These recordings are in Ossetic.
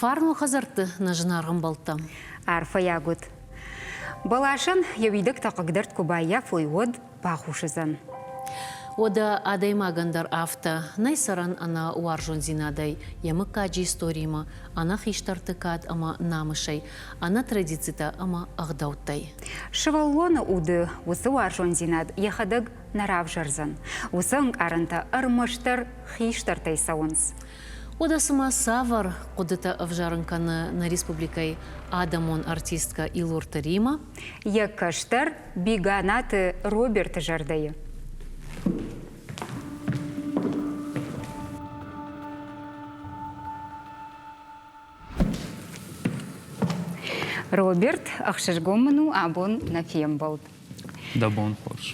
Фарн уӕ хӕдзӕртты, нӕ зынаргъ ӕмбӕлттӕ! Арфӕйаг ут! Бӕласӕн йӕ уидӕгтӕ хъыгдӕрд куы баййафой, уӕд бахус уыдзӕн. Уӕдӕ адӕймагӕн дӕр афтӕ нӕй цӕрӕн ӕнӕ уарзондзинадӕй, йӕ мыггаджы историимӕ, ӕнӕ хистӕрты кад ӕмӕ намысӕй, ӕнӕ традицитӕ ӕмӕ ӕгъдӕуттӕй. Сывӕллоны уды уыцы уарзондзинад йӕхӕдӕг нӕ равзӕрдзӕн. Уыцы ӕнкъарӕнтӕ ӕрмӕстдӕр хистӕртӕй цӕуынц. Уӕдӕ цымӕ цавӕр хъуыдытӕ ӕвзарын кӕны нӕ республикӕйы адӕмон артисткӕ Илурты Римӕ? Йӕ кӕстӕр Биганаты Роберты зӕрдӕйы. Роберт, ӕхсызгон мын у абон нӕ фембӕлд. Дӕ бон хорз.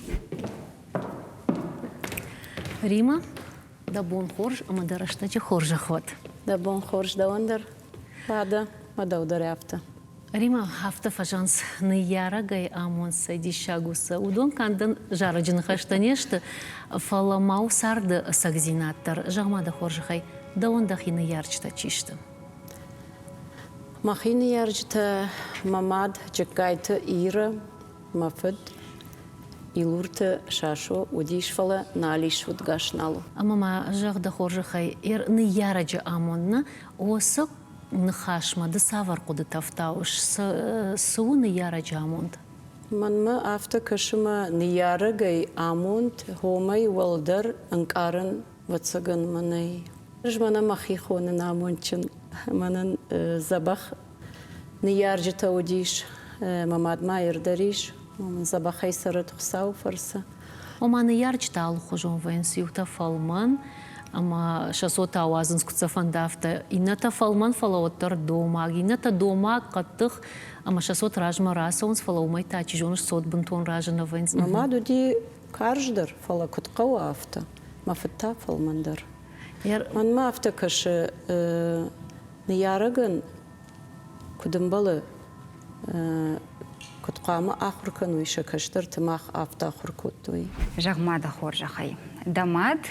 Рима, Дӕ бон хорз ӕмӕ дӕ рӕстӕджы хорзӕх уӕд. Дӕ бон хорз дӕуӕн дӕр, Лада, мӕ дӕу дӕр афтӕ. Рима, афтӕ фӕзӕгъынц, ныййарӕгӕй амонд цӕй диссаг у сӕ. Уыдон канд зарӕджы ныхӕстӕ не сты, фӕлӕ ма у царды ӕцӕгдзинад дӕр. Зӕгъ-ма дӕ хорзӕхӕй, дӕуӕн дӕхи ныййарджытӕ чи сты? Мӕхи ныййарджытӕ мӕ мад Джыккайты Ира, Мӕ фыд Илурты Сасо уыдис, фӕлӕ нал ис, удгас нал у. Ӕмӕ ма зӕгъ дӕ хорзӕхӕй, ныййарӕджы амонд нӕ, уыцы ныхасмӕ ды цавӕр хъуыдытӕ ӕфтауыс? Цы у ныййарӕджы амонд? Мӕнмӕ афтӕ кӕсы мӕ ныййарӕгӕй амонд хомӕй уӕлдӕр ӕнкъарын ӕвӕццӕгӕн мӕ нӕй. Ӕз мӕнӕ мӕхи хонын амондджын, мӕнӕн дзӕбӕх Ныййарджытӕ уыдис, мӕ мад ма ӕрдӕр ис, мын дзӕбӕхӕй цӕрӕд Хуыцауы фӕрцы. Ома ныййарджытӕ алыхуызон вӕййынц, иутӕ фӕлмӕн ӕмӕ сӕ цот ауадзынц, куыд сӕ фӕнды, афтӕ. Иннӕтӕ фӕлмӕн, фӕлӕ уӕддӕр домаг, иннӕтӕ домаг, хъӕддых ӕмӕ сӕ цот размӕ рацӕуынц, фӕлӕ уымӕй та, чи зоны, цот бынтон разы нӕ вӕййынц. Мӕ мад уыди карздӕр, фӕлӕ куыд хъӕуы, афтӕ. Мӕ фыд та фӕлмӕндӕр. Мӕнмӕ афтӕ кӕсы, Ныййарӕгӕн куыд ӕмбӕлы, куыд хъуамӕ ахуыр кӕной сӕ кӕстӕрты, мах афтӕ ахуыр кодтой. Зӕгъ-ма дӕ хорзӕхӕй, дӕ мад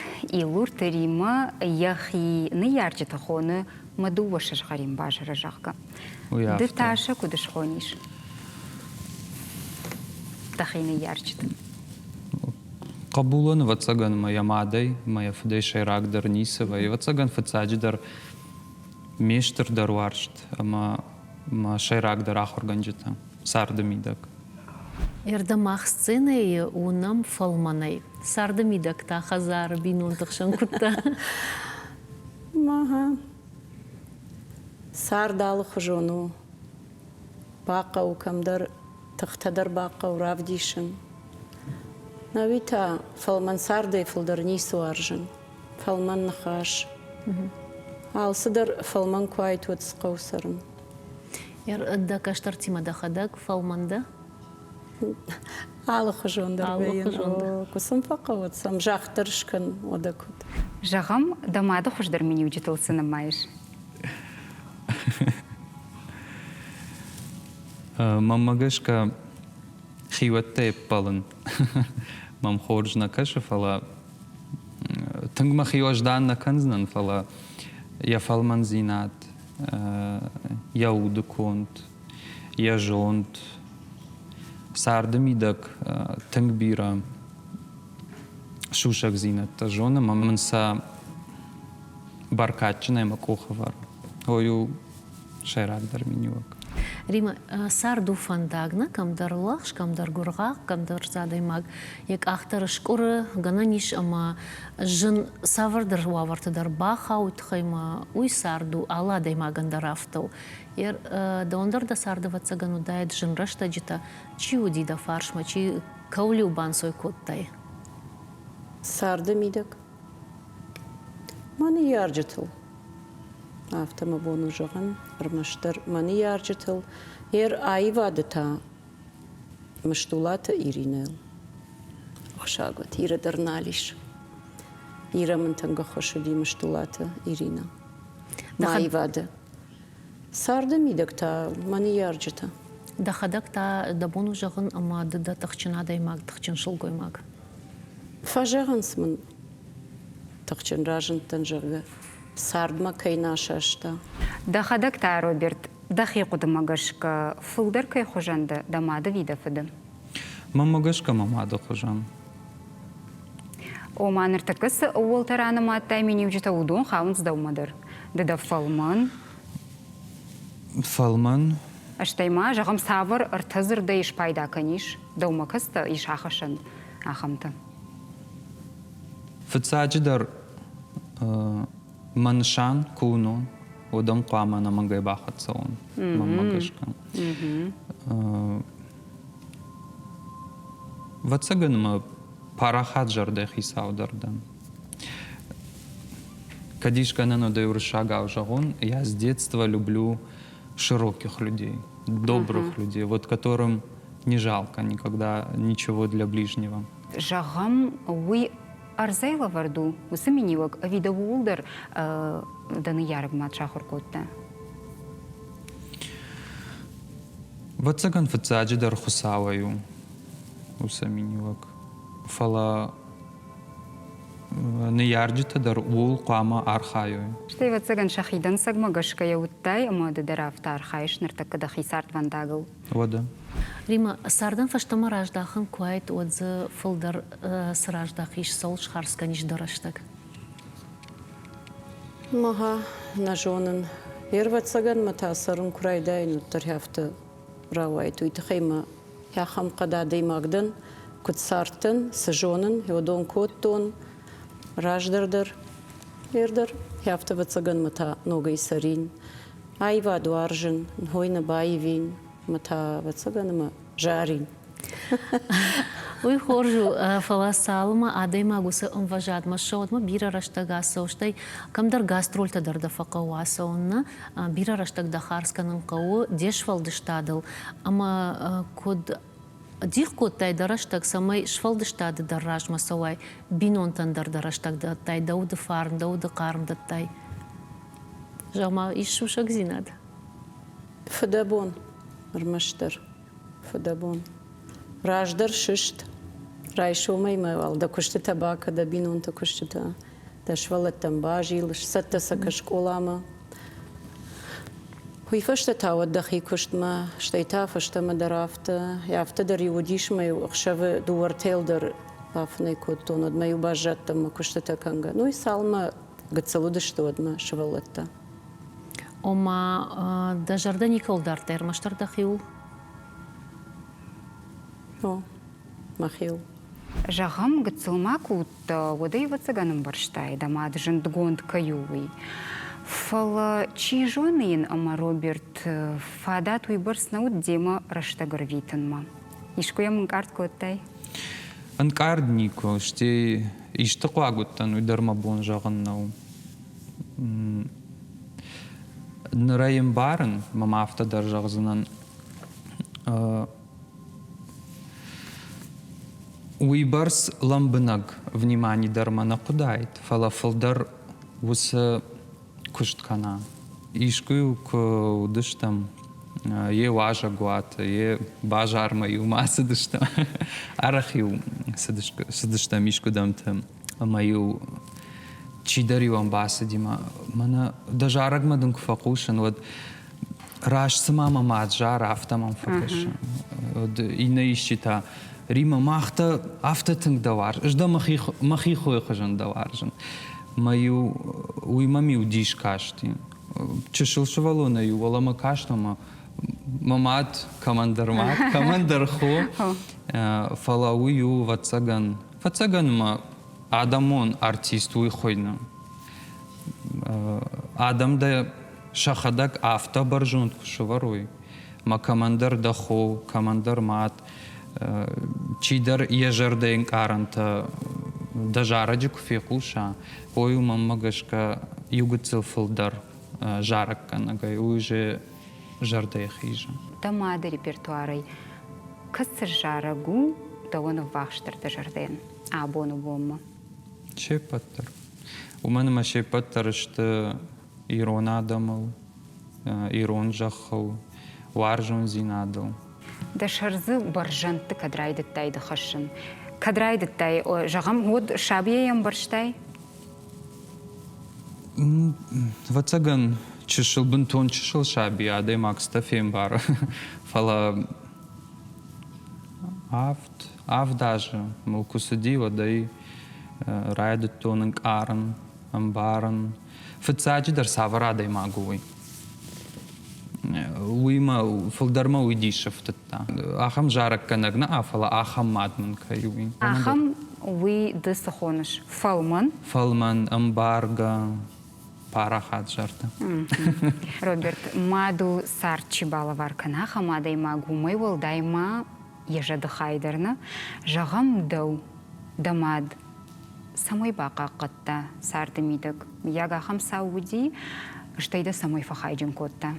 Илурты Риммӕ йӕхи ныййарджыты хоны мӕ дыууӕ сызгъӕрин базыры, зӕгъгӕ. Ды та сӕ куыд схонис? Дӕхи ныййарджыты. Хъӕбулӕн, ӕвӕццӕгӕн, мӕ йӕ мадӕй, мӕ йӕ фыдӕй сӕйрагдӕр ницы вӕййы. Ӕвӕццӕгӕн, фыццаджыдӕр ме стырдӕр уарзт ӕмӕ мӕ сӕйрагдӕр ахуыргӕнджытӕ царды мидӕг. Ӕрдӕ мах сценӕйы уынӕм фӕлмӕнӕй. Царды мидӕг та хӕдзары бинонты хсӕн куыдта. Ага. Цард алыхуызон у. Бахъӕуы кӕмдӕр тыхтӕ дӕр бахъӕуы равдисын. Науи та фӕлмӕн цардӕй фылдӕр ницы уарзын. Фӕлмӕн ныхас. Алцыдӕр фӕлмӕн куы уаид, уӕд цы хъӕуы цӕрын? Дӕ кӕстӕртимӕ дӕхӕдӕг фӕлмӕн дӕ? Алыхуызон дӕр вӕййын. Куы сын фӕхъӕуы, сӕм загъд дӕр скӕн, уӕдӕ куыд. Зӕгъӕм, дӕ мады хуыздӕр миниуджытыл цы нымайыс? Мӕнмӕ гӕсгӕ, хиуӕттӕй ӕппӕлын мӕм хорз нӕ кӕсы, фӕлӕ тынг мӕхи уӕздан нӕ кӕндзынӕн, фӕлӕ йӕ фӕлмӕндзинад, йӕ уды конд, йӕ зонд, царды мидӕг тынг бирӕ сусӕгдзинӕдтӕ зоны ӕмӕ мын сӕ бӕркадджынӕй мӕ къух ӕвӕры. Уый у сӕйрагдӕр миниуӕг. Рима, цард у фӕндаг, нӕ кӕмдӕр лӕгъз, кӕмдӕр гуыргъахъ, кӕмдӕр адӕймаг йӕ къах дӕр скъуыры, гӕнӕн ис ӕмӕ зын цавӕрдӕр уавӕрты дӕр бахауы тыххӕй ма уый цард у, алы адӕймагӕн дӕр афтӕ у. Дӕуӕн дӕр дӕ царды ӕвӕццӕгӕн уыдаид зын рӕстӕджытӕ. Чи уыди дӕ фарсмӕ, чи кӕуыл-иу банцой кодтай? Царды мидӕг Мӕ ныййарджытыл. Афтӕ мӕ бон у зӕгъын, ӕрмӕстдӕр мӕ ныййарджытыл. Йе аивады та Мыстулаты Иринӕйыл. Ӕхсӕгуыт Ирӕ дӕр нал ис. Ирӕ мын тынг ӕххуыс уыди Мыстулаты Иринӕ. Мӕ аивады. Царды мидӕг та мӕ ныййарджытӕ. Дӕхӕдӕг та дӕ бон у зӕгъын, ӕмӕ ды дӕ тыхджын адӕймаг, тыхджын сылгоймаг. Фӕзӕгъынц мын, тыхджын разындтӕн, зӕгъгӕ. цардмӕ кӕй нӕ саста. Дӕхӕдӕг та, Роберт, дӕхи хъуыдымӕ гӕсгӕ фылдӕр кӕй хуызӕн дӕ, дӕ мады ӕви дӕ фыды? Мӕнмӕ гӕсгӕ мӕ мады хуызӕн. Ома ныртӕккӕ цы ӕууӕлтӕ ранымадтай миниуджытӕ, уыдон хауынц дӕумӕ дӕр. Ды дӕ фӕлмӕн. Фӕлмӕн. Стӕй ма, зӕгъӕм, цавӕр ӕртӕ дзырдӕй спайда кӕнис, дӕумӕ кӕцытӕ ис ахӕссӕн, ахӕмтӕ? Фыццаджыдӕр мӕ нысан куы уынон, уӕд ӕм хъуамӕ ӕнӕмӕнгӕй бахӕццӕ уон, мӕнмӕ гӕсгӕ. Ӕвӕццӕгӕн мӕ парахат зӕрдӕ хицау дӕр дӕн. Кӕд ис гӕнӕн, уӕд ӕй уырыссагау зӕгъон, я с детства люблю широких людей, добрых людей, вот которым не жалко никогда ничего для ближнего. Зӕгъӕм, уый ӕрдзӕй лӕвӕрд у уыцы миниуӕг ӕви дӕ ууыл дӕр дӕ ныййарӕг мад сахуыр кодта? Ӕвӕццӕгӕн, фыццаджыдӕр Хуыцауӕй у уыцы миниуӕг. Фӕлӕ ныййарджытӕ дӕр ууыл хъуамӕ архайой. Стӕй, ӕвӕццӕгӕн, сӕхи дӕнцӕгмӕ гӕсгӕ йӕ уыдтай ӕмӕ ды дӕр афтӕ архайыс ныртӕккӕ дӕхи цардвӕндагыл. Уӕдӕ. Рима, цардӕн фӕстӕмӕ раздахын куы уаид, уӕд дзы фылдӕр цы раздахис, цӕуыл схардз кӕнис дӕ рӕстӕг? Мага, нӕ зонын. Ӕрвӕццӕгӕн мӕ та цӕрын куы райдаин, уӕддӕр афтӕ рауайд. Уый тыххӕй мӕ ахӕм хъӕд адӕймаг дӕн, куыд цардтӕн, цы зонын, уыдон кодтон раздӕр дӕр, дӕр. Афтӕ ӕвӕццӕгӕн мӕ та ногӕй цӕрин. Аивад уарзын, хой нӕ баивин, мӕ та ӕвӕццӕгӕн ӕмӕ зарин. Уый хорз у, фӕлӕ цалынмӕ адӕймаг уыцы ӕмвӕзадмӕ ссӕуы, уӕдмӕ бирӕ рӕстӕг ацӕуы, стӕй кӕмдӕр гастрольтӕ дӕр дӕ фӕхъӕуы ацӕуын, нӕ? Бирӕ рӕстӕг дӕ хардз кӕнын хъӕуы де сфӕлдыстадыл ӕмӕ куыд дих кодтай дӕ рӕстӕг, цӕмӕй сфӕлдыстады дӕр размӕ цӕуай, бинонтӕн дӕр дӕ рӕстӕг дӕттай, дӕ уды фарн, дӕ уды хъарм дӕттай? Зӕгъ-ма, ис сусӕгдзинад? Фыдӕбон ӕрмӕстдӕр. Фыдӕбон. Раздӕр сыст. Райсомӕй мӕ уал дӕ куыстытӕ бакӕ, дӕ бинонты куыстытӕ. Дӕ сывӕллӕттӕм базил, сцӕттӕ сӕ кӕ скъоламӕ. Уый фӕстӕ та уӕд дӕхи куыстмӕ, стӕй та фӕстӕмӕ дӕр афтӕ. Афтӕ дӕр-иу уыдис мӕ-иу ӕхсӕвы дыууӕртӕйыл дӕр бафынӕй кодтон, уӕдмӕ-иу баззадтӕн мӕ куыстытӕ кӕнгӕ. Ну и цалынмӕ гыццыл уыдысты, уӕдмӕ сывӕллӕттӕ. Ома дӕ зӕрдӕ никӕуыл дардтай, ӕрмӕстдӕр дӕхиуыл? О, мӕхиуыл. Зӕгъӕм, гыццыл ма куы уыдтӕ, уӕд ӕй ӕвӕццӕгӕн ӕмбӕрстай, дӕ мад зындгонд кӕй у, уый. Фӕлӕ чи зоны йын ӕмӕ Роберт фадат уыйбӕрц нӕ уыд демӕ рӕстӕг ӕрвитынмӕ. Искуы йӕм ӕнкъард кодтай? Ӕнкъард никуы, стӕй исты хъуаг уыдтӕн, уый дӕр мӕ бон зӕгъын нӕу. Ныр ӕй ӕмбарын, мӕм афтӕ дӕр зӕгъдзынӕн. Уыйбӕрц лӕмбынӕг внимани дӕр мӕ нӕ хъуыдаид, фӕлӕ фылдӕр уыцы куыст кӕна. Искуы-иу куы уыдыстӕм, йе уазӕгуаты, йе базармӕ-иу ма цыдыстӕм, арӕх-иу цыдыстӕм искуыдӕмты. Ӕмӕ-иу чидӕр-иу ӕм бацыди мӕ мӕнӕ дӕ зарӕгмӕ дын куы фӕхъусын, уӕд раст цыма мӕ мад зары, афтӕ мӕм фӕкӕсы. Уӕд иннӕ исчи та Рима, мах дӕ афтӕ тынг дӕ уарз, ӕз дӕ мӕхи хойы хуызӕн дӕ уарзын. Мӕ-иу уый мӕм-иу дис касти. Чысыл сывӕллонӕй-иу уӕлӕмӕ каст ӕмӕ мӕ мад кӕмӕндӕр мад, кӕмӕндӕр хо. Фӕлӕ уый у, ӕвӕццӕгӕн, Фӕццӕгӕн ма адӕмон артист уый хуыйны. Адӕм дӕ сӕхӕдӕг афтӕ бӕрзонд куы сӕвӕрой, ӕмӕ кӕмӕндӕр дӕ хо, кӕмӕндӕр мад, чидӕр йӕ зӕрдӕйы ӕнкъарӕнтӕ дӕ зарӕджы куы фехъуса, уый у мӕнмӕ гӕсгӕ иу гыццыл фылдӕр зарӕггӕнӕгӕй, уый же зӕрдӕйы хизы. Дӕ мады репертуарӕй кӕцы зарӕг у дӕуӕн ӕввахсдӕр дӕ зӕрдӕйӕн абоны бонмӕ? Се ппӕт дӕр. Уымӕн ӕмӕ се ппӕт дӕр сты ирон адӕмыл, ирон зӕххыл, уарзондзинадыл. Дӕ сӕр дзы бӕрзӕндты кӕд райдыдтай ды хӕссын? Кӕд райдыдтай, зӕгъӕм, уӕд сабийӕ ӕмбӕрстай? Ӕвӕццӕгӕн, чысыл, бынтон чысыл саби адӕймаг цытӕ фембары, фӕлӕ авд, авд азы мыл куы цыди, уӕд ӕй райдыдтон ӕнкъарын, ӕмбарын. Фыццаджыдӕр цавӕр адӕймаг у уый. Уый мӕ фылдӕр мӕ уый дисы фтыдта. Ахӕм зарӕггӕнӕг нӕ, фӕлӕ ахӕм мад мын кӕй у. Ахӕм уый ды цы хоныс? Фӕлмӕн? Фӕлмӕн, ӕмбаргӕ, парахат зӕрдӕ. Роберт, мад у цард чи балӕвар кӕна, ахӕм адӕймаг, уымӕй уӕлдай ма йӕ зӕдыхай дӕр нӕ. Зӕгъӕм, дӕу, дӕ мад цӕмӕй бахъахъхъӕдта царды мидӕг? Мыййаг ахӕм цау уыди, стӕй дӕ цӕмӕй фӕхайджын кодта?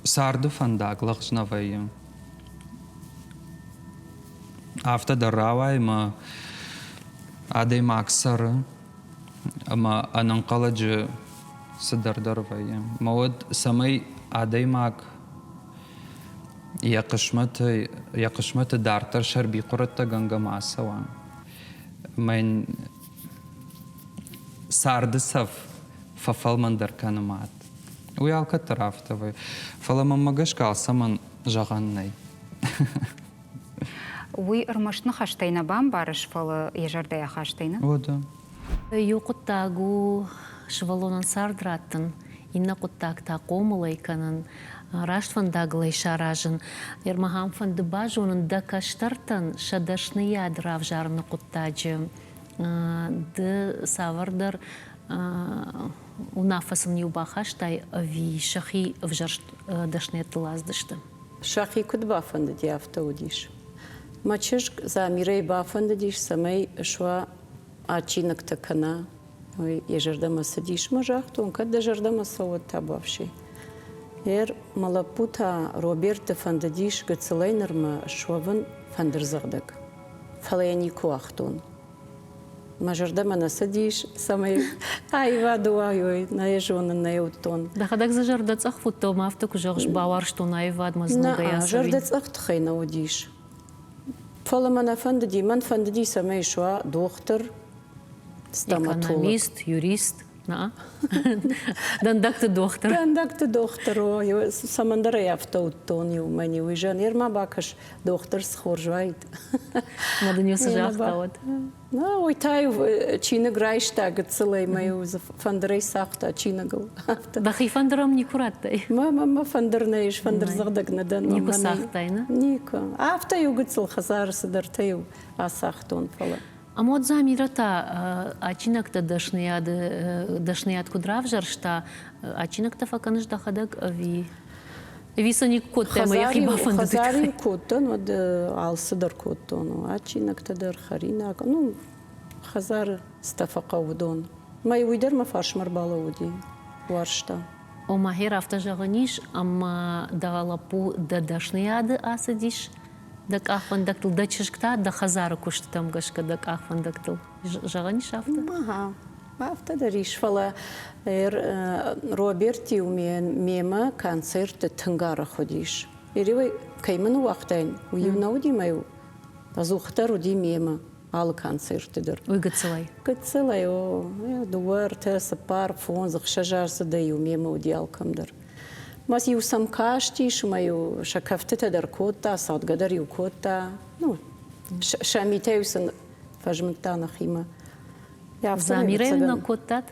Царды фӕндаг лӕгъз нӕ вӕййы. Афтӕ дӕр рауайы ӕмӕ адӕймаг цӕры ӕмӕ ӕнӕнхъӕлӕджы цыдӕр дӕр вӕййы. Мӕ уӕд цӕмӕй адӕймаг йӕ хъысмӕты, йӕ хъысмӕты дарддӕр сӕрбихъуырӕттӕгӕнгӕ ма ацӕуа. Ӕмӕ йын царды цӕф фӕфӕлмӕндӕр кӕны мад. Уый алкӕддӕр афтӕ вӕййы. Фӕлӕ мӕнмӕ гӕсгӕ алцӕмӕн зӕгъӕн нӕй. Уый ӕрмӕст ныхӕстӕй нӕ бамбарыс, фӕлӕ йӕ зӕрдӕйы ахастӕй нӕ? Уӕдӕ. Иу хъуыддаг у сывӕллонӕн цард раттын, иннӕ хъуыддаг та хъомыл ӕй кӕнын, раст фӕндагыл ӕй саразын. Ермахӕм фӕнды базонын дӕ кӕстӕртӕн сӕ дӕсныйад равзарыны хъуыддаджы ды цавӕрдӕр уынаффӕ сын-иу бахастай ӕви сӕхи ӕвзӕрст дӕсныйӕдтыл аздысты? Сӕхи куыд бафӕндыди, афтӕ уыдис. Мӕ чызг Замирӕйы бафӕндыдис, цӕмӕй суа адджинӕгтӕ кӕна. Уый йӕ зӕрдӕмӕ цыдис. Мӕ загътон, кӕд дӕ зӕрдӕмӕ цӕуӕд табуафси. Ер мӕ лӕппу та Роберты фӕндыдис гыццылӕй нырмӕ суӕвын фӕндырдзӕгъдӕг. Фӕлӕ йӕ никуы уагътон. Мӕ зӕрдӕмӕ нӕ цыдис, цӕмӕй аивады уайой, нӕ йӕ зонын, нӕ йӕ уыдтон. Дӕхӕдӕг дзы зӕрдӕцъӕх уыдтӕ, ӕмӕ афтӕ куы зӕгъыс, бауарзтон аивадмӕ знагӕй Нӕ, зӕрдӕцъӕх тыххӕй нӕ уыдис. Фӕлӕ мӕ нӕ фӕндыди, мӕн фӕндыди, цӕмӕй суа дохтыр, стоматолог. Экономист, юрист. На? Дӕндӕгты дохтыр. Дӕндӕгты дохтыр, о, цӕмӕндӕр ӕй афтӕ уыдтон иу мӕн уый зӕн. Ма бакӕс, дохтыр цы хорз уаид. Ӕмӕ дын иу цы загъта уӕд? Ну, уый та-иу чиныг райста гыццылӕй мӕ-иу дзы фӕндырӕй цагъта чиныгыл. Дӕхи фӕндыр ӕм никуы радтай? Мӕ мӕ фӕндыр нӕ ис, фӕндырдзӕгъдӕг нӕ дӕн. Никуы цагътай, нӕ? Никуы. Афтӕ-иу гыццыл хӕдзары цыдӕртӕ-иу ацагътон, фӕлӕ. Ӕмӕ уӕд Замирӕ та адджинӕгтӕ дӕсныйады дӕсныйад куыд равзӕрста, адджинӕгтӕ фӕкӕныс дӕхӕдӕг ӕви ӕви сӕ никуы кодтай ӕмӕ йӕхи бафӕндыд? Хӕдзары-иу кодтон, уӕд алцыдӕр кодтон. Адджинӕгтӕ дӕр, хӕринаг, ну, хӕдзары цытӕ фӕхъӕуы, уыдон. Мӕ уый дӕр мӕ фарсмӕ ӕрбалӕууыди, уарзта. Ома, гъер афтӕ зӕгъӕн ис, ӕмӕ дӕ лӕппу дӕ дӕсныйады ацыдис дӕ къахвӕндӕгтыл, дӕ чызг та дӕ хӕдзары куыстытӕм гӕсгӕ дӕ къахвӕндӕгтыл. Зӕгъӕн ис афтӕ? Ага, афтӕ дӕр ис, фӕлӕ Роберт-иу мемӕ концертты тынг арӕх уыдис. Ириуӕй кӕй мын ныууагътаин, уый-иу нӕ уыди мӕ-иу ӕдзухдӕр уыди мемӕ алы концертты дӕр. Уый гыццылӕй? Гыццылӕй, о. Дыууӕ, ӕртӕ, цыппар, фондз, ӕхсӕз аздзыдӕй-иу мемӕ уыди алкӕм дӕр. Мӕ-иу сӕм кастис, ӕмӕ-иу сӕ кӕфтытӕ дӕр кодта, цӕгъдгӕ дӕр-иу кодта. Ну, сӕ митӕ-иу сын фӕзмыдта нӕхимӕ. Замирӕ нӕ кодтат?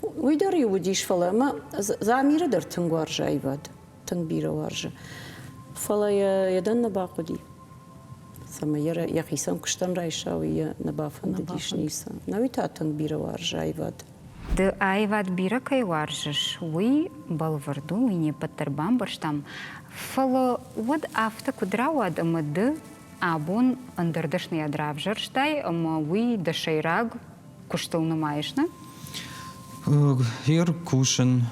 Уый дӕр-иу уыдис, фӕлӕ ӕмӕ Замирӕ дӕр тынг уарзы аивад, тынг бирӕ уарзы. Фӕлӕ йӕ йӕ нӕ бахъуыди. Цӕмӕй йӕхицӕн куыстӕн райса, уый йӕ нӕ бафӕндыдис ницы. Науи та тынг бирӕ уарзы аивад. Ды аивад бирӕ кӕй уарзыс, уый бӕлвырд у, уый не ппӕт дӕр бамбӕрстам. Фӕлӕ уӕд афтӕ куыд рауад, ӕмӕ ды абон ӕндӕр дӕсныйад равзӕрстай ӕмӕ уый дӕ сӕйраг куыстыл нымайыс, нӕ? Ер кусын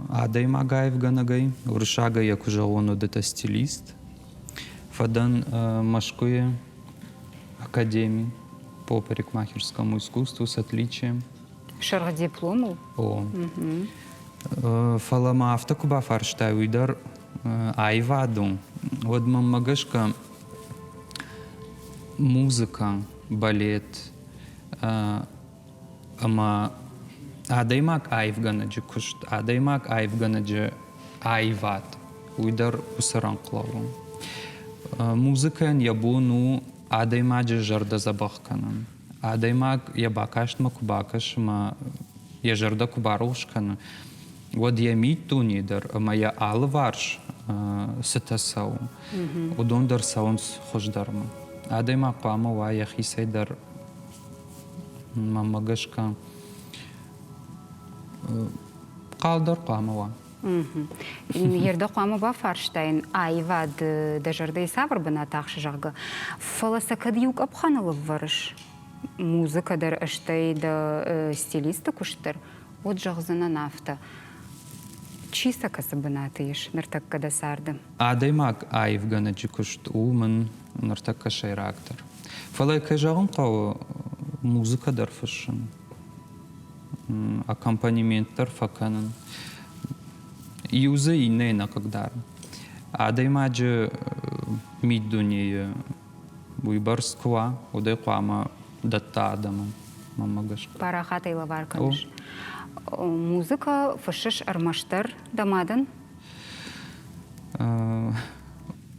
адӕймаг аивгӕнӕгӕй, уырыссагӕй йӕ куы зӕгъон, уӕд это стилист. Фӕдӕн Мӕскуыйы академи по парикмахерскому искусству с отличием. Сырх дипломыл? О. Фӕлӕ мӕ афтӕ куы бафарстай, уый дӕр аивад у, уӕд мӕнмӕ гӕсгӕ музыка, балет ӕмӕ Адӕймаг аивгӕнӕджы куыст, адӕймаг аивгӕнӕджы аивад, уый дӕр уыцы рӕнхъ лӕууы. Музыкӕйӕн йӕ бон у адӕймаджы зӕрдӕ дзӕбӕх кӕнын. Адӕймаг йӕ бакастмӕ куы бакӕсы ӕмӕ йӕ зӕрдӕ куы барухс кӕны, уӕд йӕ миддуне дӕр ӕмӕ йӕ алыварс цытӕ цӕуы, уыдон дӕр цӕуынц хуыздӕрмӕ. Адӕймаг хъуамӕ уа йӕхицӕй дӕр, мӕнмӕ гӕсгӕ, хъалдӕр хъуамӕ уа. Ердӕ хъуамӕ бафарстаин, аивад дӕ зӕрдӕйы цавӕр бынат ахсы, зӕгъгӕ. Фӕлӕ сӕ кӕд иу къӕпхӕныл ӕввӕрыс, музыкӕ дӕр, стӕй дӕ стилисты куыст дӕр, уӕд зӕгъдзынӕн афтӕ. Чи сӕ кӕцы бынаты ис ныртӕккӕ дӕ царды? Адӕймаг аивгӕнӕджы куыст у мын ныртӕккӕ сӕйрагдӕр. Фӕлӕ, кӕй зӕгъын хъӕуы, музыкӕ дӕр фыссын. Аккомпанемент дӕр фӕкӕнын. Иу дзы иннӕйы нӕ хъыгдары. Адӕймаджы миддунейы уыйбӕрц куы уа, уӕд ӕй хъуамӕ дӕтта адӕмӕн, мӕнмӕ гӕсгӕ. Парахатӕй лӕвар кӕныс. Музыкӕ фыссыс ӕрмӕстдӕр дӕ мадӕн?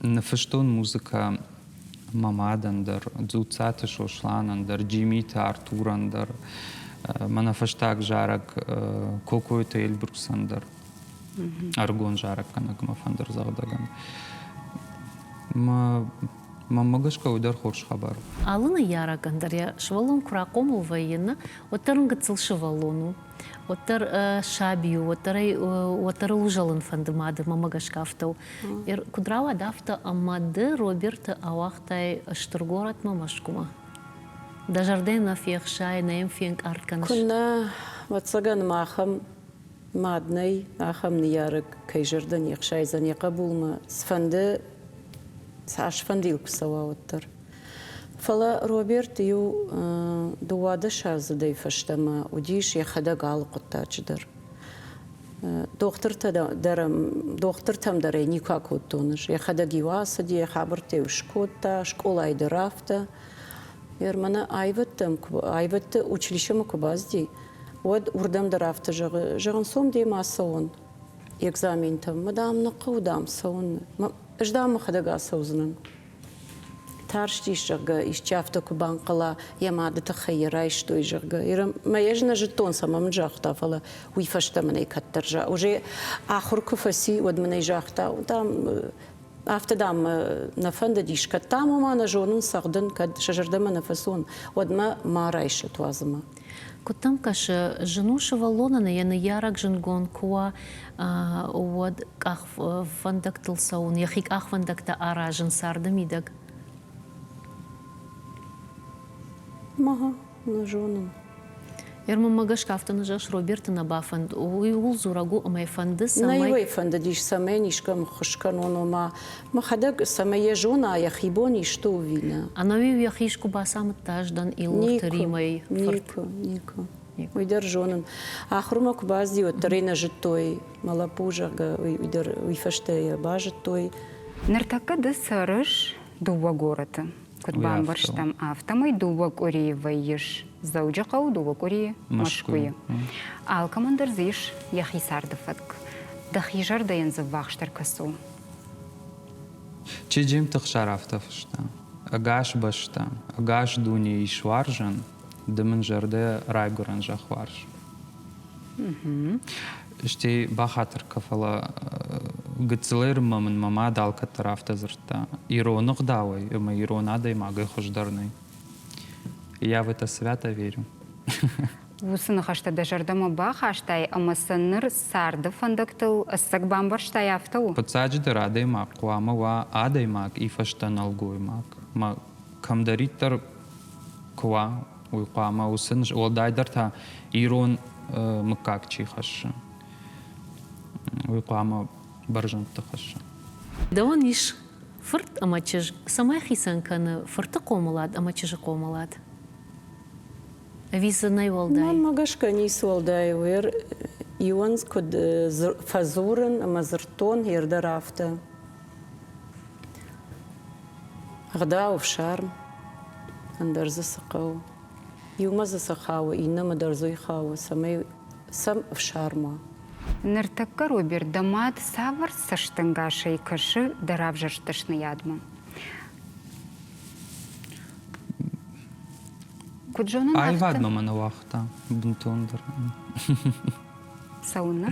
Ныффыстон музыкӕ мӕ мадӕн дӕр, Дзуццаты Сосланӕн дӕр, Джимиты Артурӕн дӕр, мӕнӕ фӕстаг зарӕг Кокойты Эльбрусӕн дӕр, ӕрыгон зарӕггӕнӕгмӕ фӕндырдзӕгъдӕгӕн. Мӕнмӕ гӕсгӕ уый дӕр хорз хабар у. Алы ныййарӕгӕн дӕр йӕ сывӕллон куы рахъомыл вӕййы, нӕ, уӕддӕр ын гыццыл сывӕллон у, уӕддӕр саби у, уӕддӕр ӕй уӕддӕр ыл узӕлын фӕнды мады, мӕнмӕ гӕсгӕ афтӕ у. Куыд рауад афтӕ, ӕмӕ ды Роберты ауагътай стыр горӕтмӕ Мӕскуымӕ? Дӕ зӕрдӕ нӕ фехсайы, нӕ йӕм фенкъард кӕныс? Куыннӕ, ӕвӕццӕгӕн ма ахӕм мад нӕй, ахӕм ныййарӕг кӕй зӕрдӕ не хсайдзӕн йӕ хъӕбулмӕ, цыфӕнды цасфӕнды йыл куы цӕуа, уӕддӕр. Фӕлӕ Роберт иу дыууадӕсаздзыдӕй фӕстӕмӕ уыдис йӕхӕдӕг алы хъуыддаджы дӕр. Дохтыртӕ дӕр дохтыртӕм дӕр ӕй никуы акодтон ӕз. Йӕхӕдӕг-иу ацыди, йӕ хабӕрттӕ-иу скодта, скъолайы дӕр афтӕ. Мӕнӕ аивӕдтӕм, аивӕдты училищемӕ куы бацыди, уӕд уырдӕм дӕр афтӕ зӕгъы, зӕгъын, цом демӕ ацӕуон экзаментӕм. Мӕ, дам, нӕ хъӕуы, дам, цӕуын. Ӕз, дам, мӕхӕдӕг ацӕудзынӕн. Тарстис, зӕгъгӕ, исчи афтӕ куы банхъӕла, йӕ мады тыххӕй йӕ райстой, зӕгъгӕ. Мӕ ӕз нӕ зыдтон, цӕмӕ мын загъта, фӕлӕ уый фӕстӕ мын ӕй кӕддӕр уже ахуыр куы фӕци, уӕд мын ӕй загъта, дам, афтӕ, дам, нӕ фӕндыдис, кӕд, дам, ома нӕ зонын цӕгъдын, кӕд сӕ зӕрдӕмӕ нӕ фӕцон, уӕд мӕ ма райсӕт уадзымӕ. Куыд дӕм кӕсы, зын у сывӕллонӕн йӕ ныййарӕг зындгонд куы уа, уӕд къахвӕндӕгтыл цӕуын, йӕхи къахвӕндӕгтӕ аразын царды мидӕг? Мага, нӕ зонын. Мӕнмӕ гӕсгӕ афтӕ нӕ зӕгъыс, Роберты нӕ бафӕнд. Уый ууыл дзурӕг у, ӕмӕ йӕ фӕнды, цӕмӕй... Нӕ иуӕй фӕндыдис, цӕмӕй искӕм ххуыс кӕнон, ома мӕхӕдӕг цӕмӕй йӕ зона, йӕхи бон исты у ӕви нӕ. Ӕнӕуи йӕхи искуы бацамыдта ӕз дӕн Илурты Римӕйы фырт? Никуы, никуы. Уый дӕр зонын. Ахуырмӕ куы бацыди, уӕддӕр ӕй нӕ зыдтой. Мӕ лӕппу, зӕгъгӕ, уый дӕр уый фӕстӕ йӕ базыдтой. Ныртӕккӕ ды цӕрыс дыууӕ горӕты. Куыд бамбӕрстам, афтӕмӕй дыууӕ къуырийы вӕййыс Дзӕуджыхъӕуы, дыууӕ къуырийы Мӕскуыйы. Алкӕмӕн дӕр дзы ис йӕхи царды фӕтк. Дӕхи зӕрдӕйӕн дзы ӕввахсдӕр кӕцы у? Чеджемты Хсар афтӕ фыста: Ӕгас бӕстӕ, ӕгас дуне ис уарзӕн, ды мын зӕрдӕ райгуырӕн зӕхх уарз. Стӕй бахатыр кӕ, фӕлӕ гыццылӕй мын мӕ мад алкӕддӕр афтӕ дзырдта: ирон ӕгъдауӕй ӕмӕ ирон адӕймагӕй хуыздӕр нӕй. Я в это свято верю. Уыцы ныхӕстӕ дӕ зӕрдӕмӕ бахастай ӕмӕ сӕ ныр царды фӕндӕгтыл ӕцӕг бамбӕрстай, афтӕ у? Фыццаджыдӕр адӕймаг хъуамӕ уа адӕймаг и фӕстӕ нӕлгоймаг. Мӕ кӕмдӕриддӕр куы уа, уый хъуамӕ уыцы уӕлдайдӕр та ирон мыггаг чи хӕссы, уый хъуамӕ бӕрзӕндты хӕсса. Дӕуӕн ис фырт ӕмӕ чызг. Цӕмӕй хицӕн кӕны фырты хъомылад ӕмӕ чызджы хъомылад? Ӕви дзы нӕй уӕлдай? Мӕнмӕ гӕсгӕ ницы уӕлдай у. Иуӕн куыд фӕдзурын ӕмӕ дзырдтон, йе рдӕр афтӕ. Ӕгъдау, ӕфсарм, ӕндӕр дзы цы хъӕуы. Иумӕ дзы цы хауы, иннӕмӕ дӕр дзы уый хауы, цӕмӕй сӕм ӕфсарм уа. Ныртӕккӕ, Роберт, дӕ мад цавӕр цӕстӕнгасӕй кӕсы дӕ равзӕрст дӕсныйадмӕ? Куыд зонын, Аивадмӕ мӕ нӕ уагъта бынтондӕр. Цӕуылнӕ?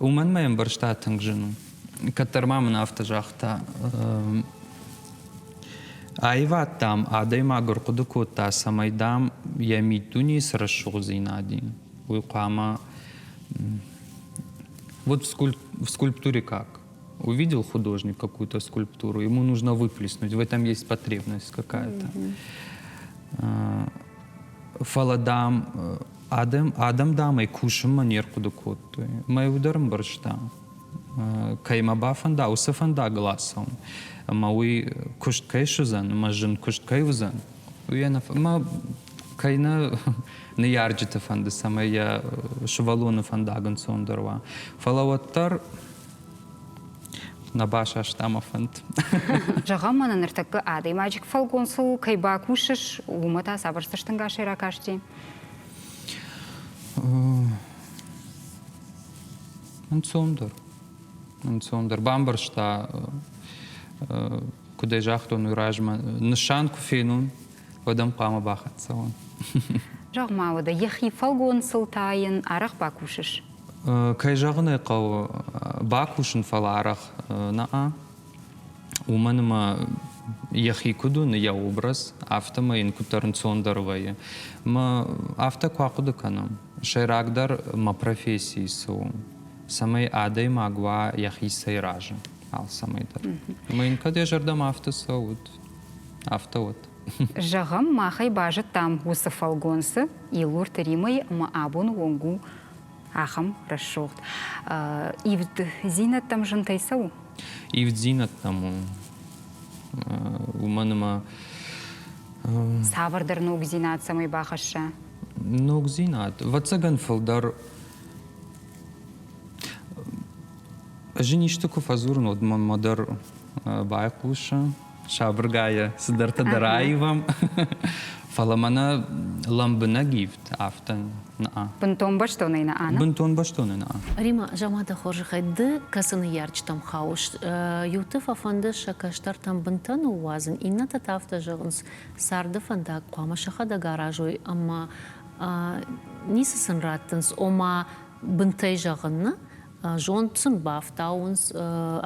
Уымӕн мӕ ӕмбӕрста тынг зын у. Кӕддӕр ма мын афтӕ загъта, аивад, дам, адӕймаг ӕрхъуыды кодта, цӕмӕй, дам, йӕ миддунейы цы рӕсугъддзинад и, уый хъуамӕ Вот в скульптуре как? Увидел художник какую-то скульптуру, ему нужно выплеснуть, в этом есть потребность какая-то. Фӕлӕ, дам, адӕм, адӕм, дам, ӕй кусынмӕ не рхъуыды кодтой. Мӕ уый дӕр ӕмбӕрста. Кӕй мӕ бафӕнда, уыцы фӕндагыл ацӕуын. Ӕмӕ уый куыст кӕй суыдзӕн, ӕмӕ зын куыст кӕй уыдзӕн, уый ӕнӕ мӕ кӕй нӕ ныййарджыты фӕнды, цӕмӕй йӕ сывӕллоны фӕндаг ӕнцондӕр уа. Фӕлӕ уӕддӕр нӕ басаста мӕ фӕнд. Зӕгъӕм, мӕнӕ ныртӕккӕ адӕймаджы фӕлгонцыл кӕй бакусыс, уымӕ та цавӕр цӕстӕнгасӕй ракасти? Ӕнцондӕр. Ӕнцондӕр. Бамбӕрста, куыд ӕй загътон, уый размӕ нысан куы фенон, уӕд ӕм хъуамӕ бахӕццӕ уон. Зӕгъ-ма, уӕдӕ йӕхи фӕлгонцыл та йын арӕх бакусыс? Кӕй зӕгъын ӕй хъӕуы, бакусын, фӕлӕ арӕх нӕ. Уымӕн ӕмӕ йӕхи куыд уыны йӕ образ, афтӕмӕй йын куыддӕр ӕнцондӕр вӕййы. Мӕ афтӕ куы ахъуыды кӕнӕм, сӕйрагдӕр мӕ профессийы цы у, цӕмӕй адӕймаг уа йӕхицӕй разы алцӕмӕй дӕр. Ӕмӕ йын кӕд йӕ зӕрдӕмӕ афтӕ цӕуы, афтӕ уӕд. Зӕгъӕм, махӕй базыдтам уыцы фӕлгонцы Илурты Римӕйы ӕмӕ абоны онг у ахӕм рӕсугъд. Ивддзинӕдтӕм зынтӕй цӕуы? Ивддзинӕдтӕм у. Уымӕн ӕмӕ Цавӕрдӕр ногдзинад цӕмӕй бахӕсса? Ногдзинад. Ӕвӕццӕгӕн, фылдӕр Ӕз ын исты куы фӕдзурын, уӕд мӕнмӕ дӕр байхъусы, сабыргай цыдӕртӕ дӕр аивӕм. Фӕлӕ мӕнӕ лӕмбынӕг ивд афтӕ нӕ. Бынтон бӕстонӕй нӕ ана? Бынтон бӕстонӕй нӕ. Рима, зӕгъ-ма дӕ хорзӕхӕй, ды кӕцы ныййарджытӕм хауыс? Иуты фӕфӕнды сӕ кӕстӕртӕм бынтӕ ныууадзын, иннӕтӕ та афтӕ зӕгъынц, царды фӕндаг хъуамӕ сӕхӕдӕг аразой ӕмӕ ницы сын раттынц, ома бынтӕй зӕгъын нӕ, зонд сын бафтауынц,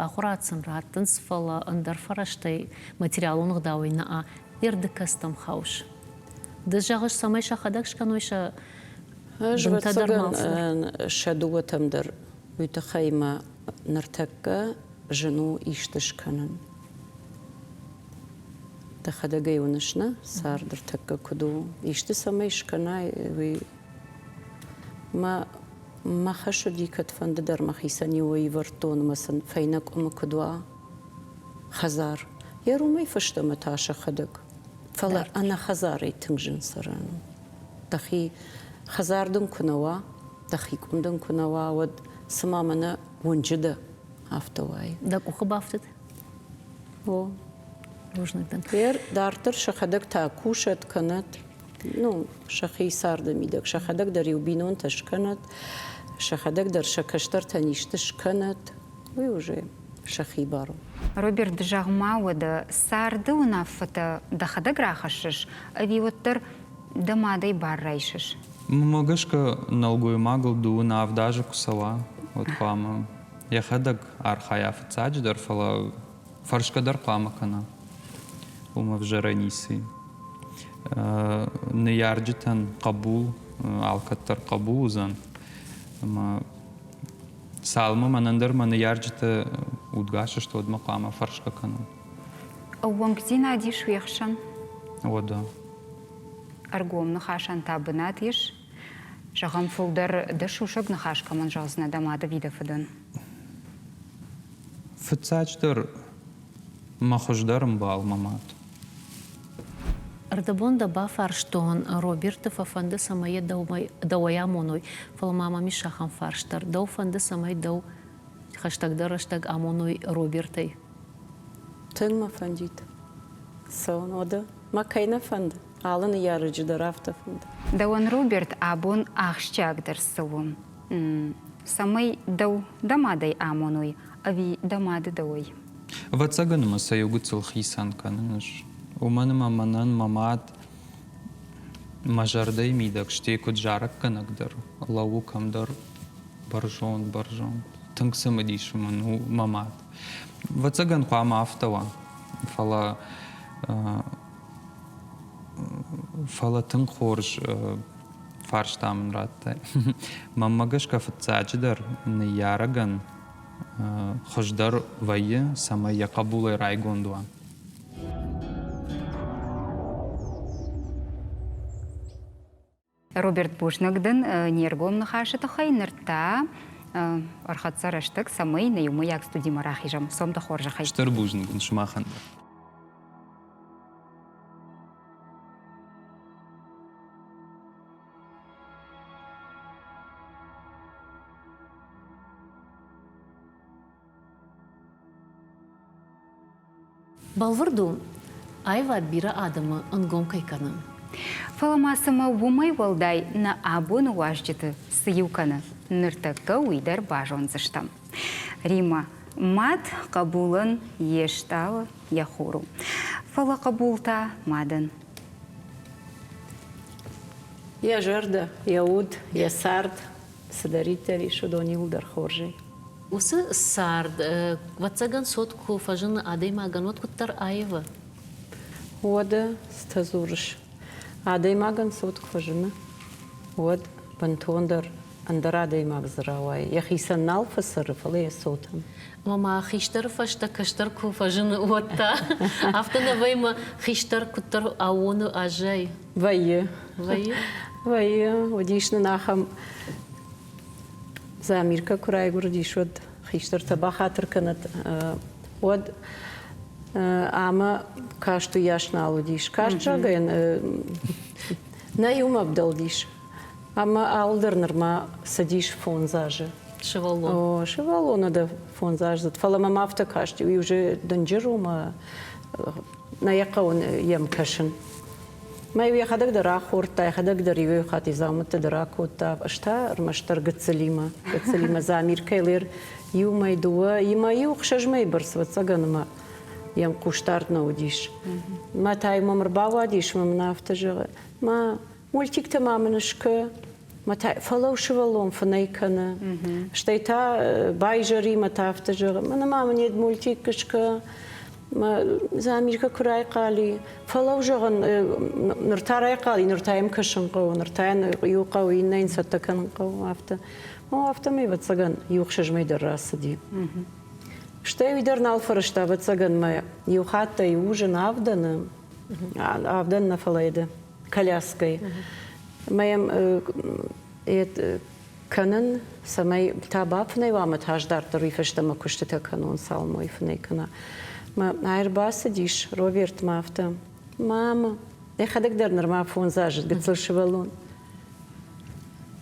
ахуырад сын раттынц, фӕлӕ ӕндӕр фӕрӕзтӕй материалон ӕгъдауӕй нӕ ӕрдыкӕстӕм хаус. Ды зӕгъыс, цӕмӕй сӕхӕдӕг скӕной сӕ Ӕз бынтӕ дӕр ма сӕ дыууӕтӕм дӕр уый тыххӕй мӕ ныртӕккӕ зын у исты скӕнын. Дӕхӕдӕг ӕй уыныс, нӕ цард ӕртӕккӕ куыд у. Исты цӕмӕй скӕнай, уый Мӕ мӕ хӕс уыди кӕдфӕнды дӕр мӕхицӕн-иу ӕвӕрдтон ӕмӕ сын фӕйнӕ къуымы куыд уа хӕдзар. Йӕ румӕй фӕстӕмӕ та сӕхӕдӕг. Фӕлӕ ӕнӕ хӕдзарӕй тынг зын цӕрӕн у. Дӕхи хӕдзар дын куы нӕ уа, дӕхи къуым дын куы нӕ уа, уӕд цыма мӕнӕ уынджы дӕ, афтӕ уайы. Дӕ къухы бафтыд? О. Бузныг дын. Дарддӕр сӕхӕдӕг та кусӕт, кӕнӕт. Ну, сӕхи царды мидӕг сӕхӕдӕг дӕр иу бинонтӕ скӕнӕт, сӕхӕдӕг дӕр сӕ кӕстӕртӕн исты скӕнӕт, уый уже сӕхи бар у. Роберт, зӕгъ-ма уӕдӕ, царды уынаффӕтӕ дӕхӕдӕг рахӕссыс ӕви уӕддӕр дӕ мадӕй бар райсыс? Мӕнмӕ гӕсгӕ, нӕлгоймагыл дыууын авд азы куы цӕуа, уӕд хъуамӕ йӕхӕдӕг архайа фыццаджыдӕр, фӕлӕ фӕрсгӕ дӕр хъуамӕ кӕна. Уым ӕвзӕрӕй ницы и. Ныййарджытӕн хъӕбул алкӕддӕр хъӕбул уыдзӕн. Ӕмӕ цалынмӕ мӕнӕн дӕр мӕ ныййарджытӕ удгас сты, уӕдмӕ хъуамӕ фӕрсгӕ кӕнон. Ӕууӕнкдзинад ис уе хсӕн? Уӕдӕ. Ӕргом ныхасӕн та бынат ис? Зӕгъӕм, фылдӕр дӕ сусӕг ныхас кӕмӕн зӕгъдзынӕ дӕ мады ӕви дӕ фыдӕн? Фыццаджыдӕр мӕ хуыздӕр ӕмбал мӕ мад. Ӕрдӕбон дӕ бафарстон, Роберты фӕфӕнды, цӕмӕй йӕ дӕуӕй амоной, фӕлӕ ма мӕм ис ахӕм фарст дӕр. Дӕу фӕнды, цӕмӕй дӕу хӕстӕгдӕр рӕстӕг амоной Робертӕй? Тынг мӕ фӕндид. Цӕуын уӕдӕ. Мӕ кӕй нӕ фӕнды, алы ныййарӕджы дӕр афтӕ фӕнды. Дӕуӕн, Роберт, абон ахсджиагдӕр цы у? Цӕмӕй дӕу дӕ мадӕй амоной ӕви дӕ мады дӕуӕй? Ӕвӕццӕгӕн ӕмӕ сӕ иу гыццыл хицӕн кӕнын ӕз. Уымӕн ӕмӕ мӕнӕн мӕ мад мӕ зӕрдӕйы мидӕг, стӕй куыд зарӕггӕнӕг дӕр, лӕууы кӕмдӕр бӕрзонд, бӕрзонд. Тынг цымыдис мын у мӕ мад. Ӕвӕццӕгӕн хъуамӕ афтӕ уа, фӕлӕ фӕлӕ тынг хорз фарста мын радтай. Мӕнмӕ гӕсгӕ фыццаджыдӕр ныййарӕгӕн хуыздӕр вӕййы, цӕмӕй йӕ хъӕбулӕй райгонд уа. Роберт, бузныг дын не ргом ныхасы тыххӕй. Ныр та ӕрхӕццӕ рӕстӕг, цӕмӕй нӕ иумӕйаг студимӕ рахизӕм. Цом дӕ хорзӕхӕй. Стыр бузныг уын сымахӕн дӕр. Бӕлвырд у, аивад бирӕ адӕмы ӕнгом кӕй кӕны. Фӕлӕ ма цымӕ уымӕй уӕлдай нӕ абоны уазджыты цы иу кӕны, ныртӕккӕ уый дӕр базондзыстӕм. Риммӕ, мад хъӕбулӕн йе стъалы йӕ хур у. Фӕлӕ хъӕбул та мадӕн. Йӕ зӕрдӕ, йӕ уд, йӕ цард, цыдӕриддӕр ис, уыдон иуылдӕр хорзӕй. Уыцы цард, ӕвӕццӕгӕн, цот куы фӕзыны адӕймагӕн, уӕд куыддӕр аивы. Уӕдӕ цытӕ дзурыс? Адӕймагӕн цот куы фӕзыны, уӕд бынтондӕр ӕндӕр адӕймаг дзы рауайы. Йӕхицӕн нал фӕцӕры, фӕлӕ йӕ цотӕн. Ӕмӕ ма хистӕры фӕстӕ кӕстӕр куы фӕзыны, уӕд та афтӕ нӕ вӕййы, ӕмӕ хистӕр куыддӕр аууоны аззайы? Вӕййы. Вӕййы? Вӕййы. Уыдис нын ахӕм Замиркӕ куы райгуырдис, уӕд хистӕртӕ бахатыр кӕнӕд, уӕд ӕмӕ каст уыйас нал уыдис. Каст, зӕгъгӕ, нӕ иумӕ ӕвдӕлдис. Ӕмӕ алдӕр нырма цыдис фондз азы. Сывӕллон. О, сывӕллоны дӕ фондзаздзыд. Фӕлӕ мӕм афтӕ касти, уый уже дынджыр у мӕ нӕ йӕ хъӕуы йӕм кӕсын. Мӕ-иу йӕхӕдӕг дӕр ахордта, йӕхӕдӕг дӕр иу хатт дзаумӕттӕ дӕр акодта. Ӕз та ӕрмӕстдӕр гыццылимӕ. Гыццылимӕ Замиркӕ лер иу мӕй дыууӕ, имӕ иу ӕхсӕз мӕйы бӕрц, ӕвӕццӕгӕн, ӕмӕ йӕм хъусдард нӕ уыдис. Мӕ та мӕм ӕрбауадис, мӕ мын афтӕ зӕгъы, ма мультиктӕ ма мын скӕ. Мӕ та фӕлӕу сывӕллон фынӕй кӕны. Стӕй та байзӕри, мӕ та афтӕ зӕгъы, мӕнӕ ма мын ед мультик скӕ. Замиркӕ куы райхъали, фӕлӕу зӕгъын, ныр та райхъали, ныр та йӕм кӕсын хъӕуы, ныр та йын иу хъӕуы, иннӕ йын цӕттӕ кӕнын хъӕуы, афтӕ. О, афтӕмӕй, ӕвӕццӕгӕн, иу ӕхсӕз мӕй дӕр рацыди. Стӕй уый дӕр нал фӕрӕзта, ӕвӕццӕгӕн, мӕ иу хаттӕй ужин авдӕны, авдӕн нӕ, фӕлӕ ды коляскӕйы. Мӕ йӕм кӕнын, цӕмӕй та бафынӕй уа ӕмӕ та ӕз дарддӕр уый фӕстӕ мӕ куыстытӕ кӕнон, цалынмӕ уый фынӕй кӕна. Мӕ ӕрбацыдис Робертмӕ афтӕ, мама, йӕхӕдӕг дӕр нырма фондзазы гыццыл сывӕллон.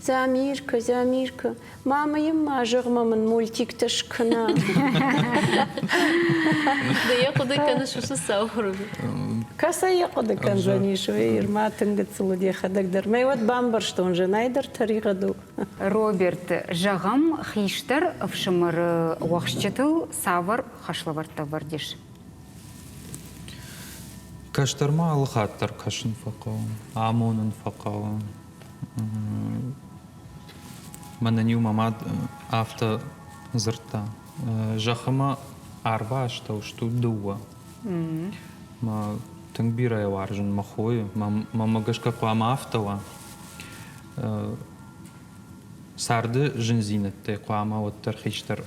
Замирка, Замирка, мама йын ма зӕгъ, ма мын мультиктӕ скӕна. Ды йӕ хъуыды кӕныс уыцы цау, Роберт? Кӕцӕй йӕ хъуыды кӕндзӕнис, уый ма тынг гыццыл уыд йӕхӕдӕг дӕр. Мӕ уӕд бамбӕрстон, зынӕй дӕр тӕригъӕд у. Роберт, зӕгъӕм, хистӕр ӕфсымӕры уӕхсчытыл цавӕр хӕслӕвӕрдтӕ ӕвӕрд ис? Кӕстӕрмӕ алы хатт дӕр кӕсын фӕхъӕуы, амонын фӕхъӕуы. Мӕнӕн-иу мӕ мад афтӕ дзырдта: зӕххымӕ арвы астӕу стут дыууӕ. Мӕ тынг бирӕ уарзын мӕ хойы, мӕнмӕ гӕсгӕ хъуамӕ афтӕ уа. Царды зындзинӕдтӕй хъуамӕ уӕддӕр хистӕр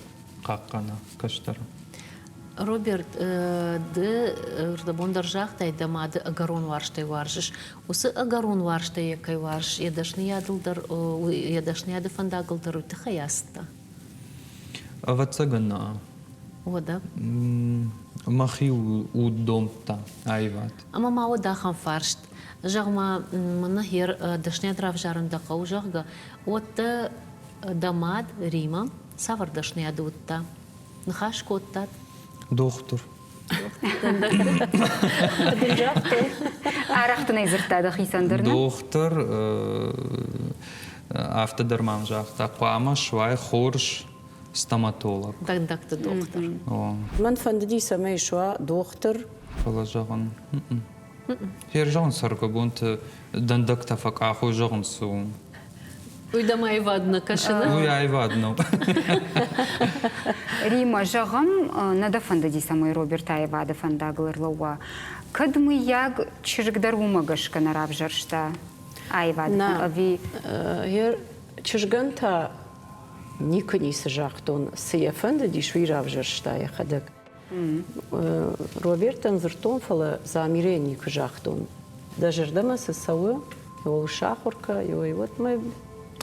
хъахъхъӕна кӕстӕры. Роберт, ды рдӕбон дӕр загътай, дӕ мады ӕгӕрон уарзтӕй уарзыс. Уыцы ӕгӕрон уарзтӕй йӕ кӕй уарзыс, йӕ дӕсныйадыл дӕр, йӕ дӕсныйады фӕндагыл дӕр уый тыххӕй ацыдтӕ? Ӕвӕццӕгӕн, нӕ. Уӕдӕ? Мӕхи уд домдта аивад. Ӕмӕ ма уӕд ахӕм фарст. Зӕгъ-ма, мӕнӕ хер дӕсныйад равзарын дӕ хъӕуы, зӕгъгӕ, уӕд дӕ дӕ мад Рима цавӕр дӕсныйады уыдта? Ныхас кодтат? Дохтыр. Дын загътон. Арӕх дын ӕй дзырдта дӕхицӕн дӕр, нӕ? Дохтыр афтӕ дӕр мӕм загъта, хъуамӕ суай хорз стоматолог. Дӕндӕгты дохтыр. Мӕн фӕндыди, цӕмӕй суа дохтыр. Фӕлӕ зӕгъын, Ферзӕгъын цӕргӕбонты дӕндӕгтӕ фӕкъахой зӕгъын цы у. Уый дӕм аивад нӕ кӕсы, нӕ? Уый аивад нӕу. Рима, зӕгъӕм, нӕ дӕ фӕндыди, цӕмӕй Роберт аивады фӕндагыл ӕрлӕууа. Кӕд, мыййаг, чызг дӕр уымӕ гӕсгӕ нӕ равзӕрста аивады Нӕ. ӕви Чызгӕн та никуы ницы загътон, цы йӕ фӕндыдис, уый равзӕрста йӕхӕдӕг. Робертӕн дзырдтон, фӕлӕ Замирӕйӕн никуы загътон. Дӕ зӕрдӕмӕ цы цӕуы, ууыл сахуыр кӕ, уӕд мӕ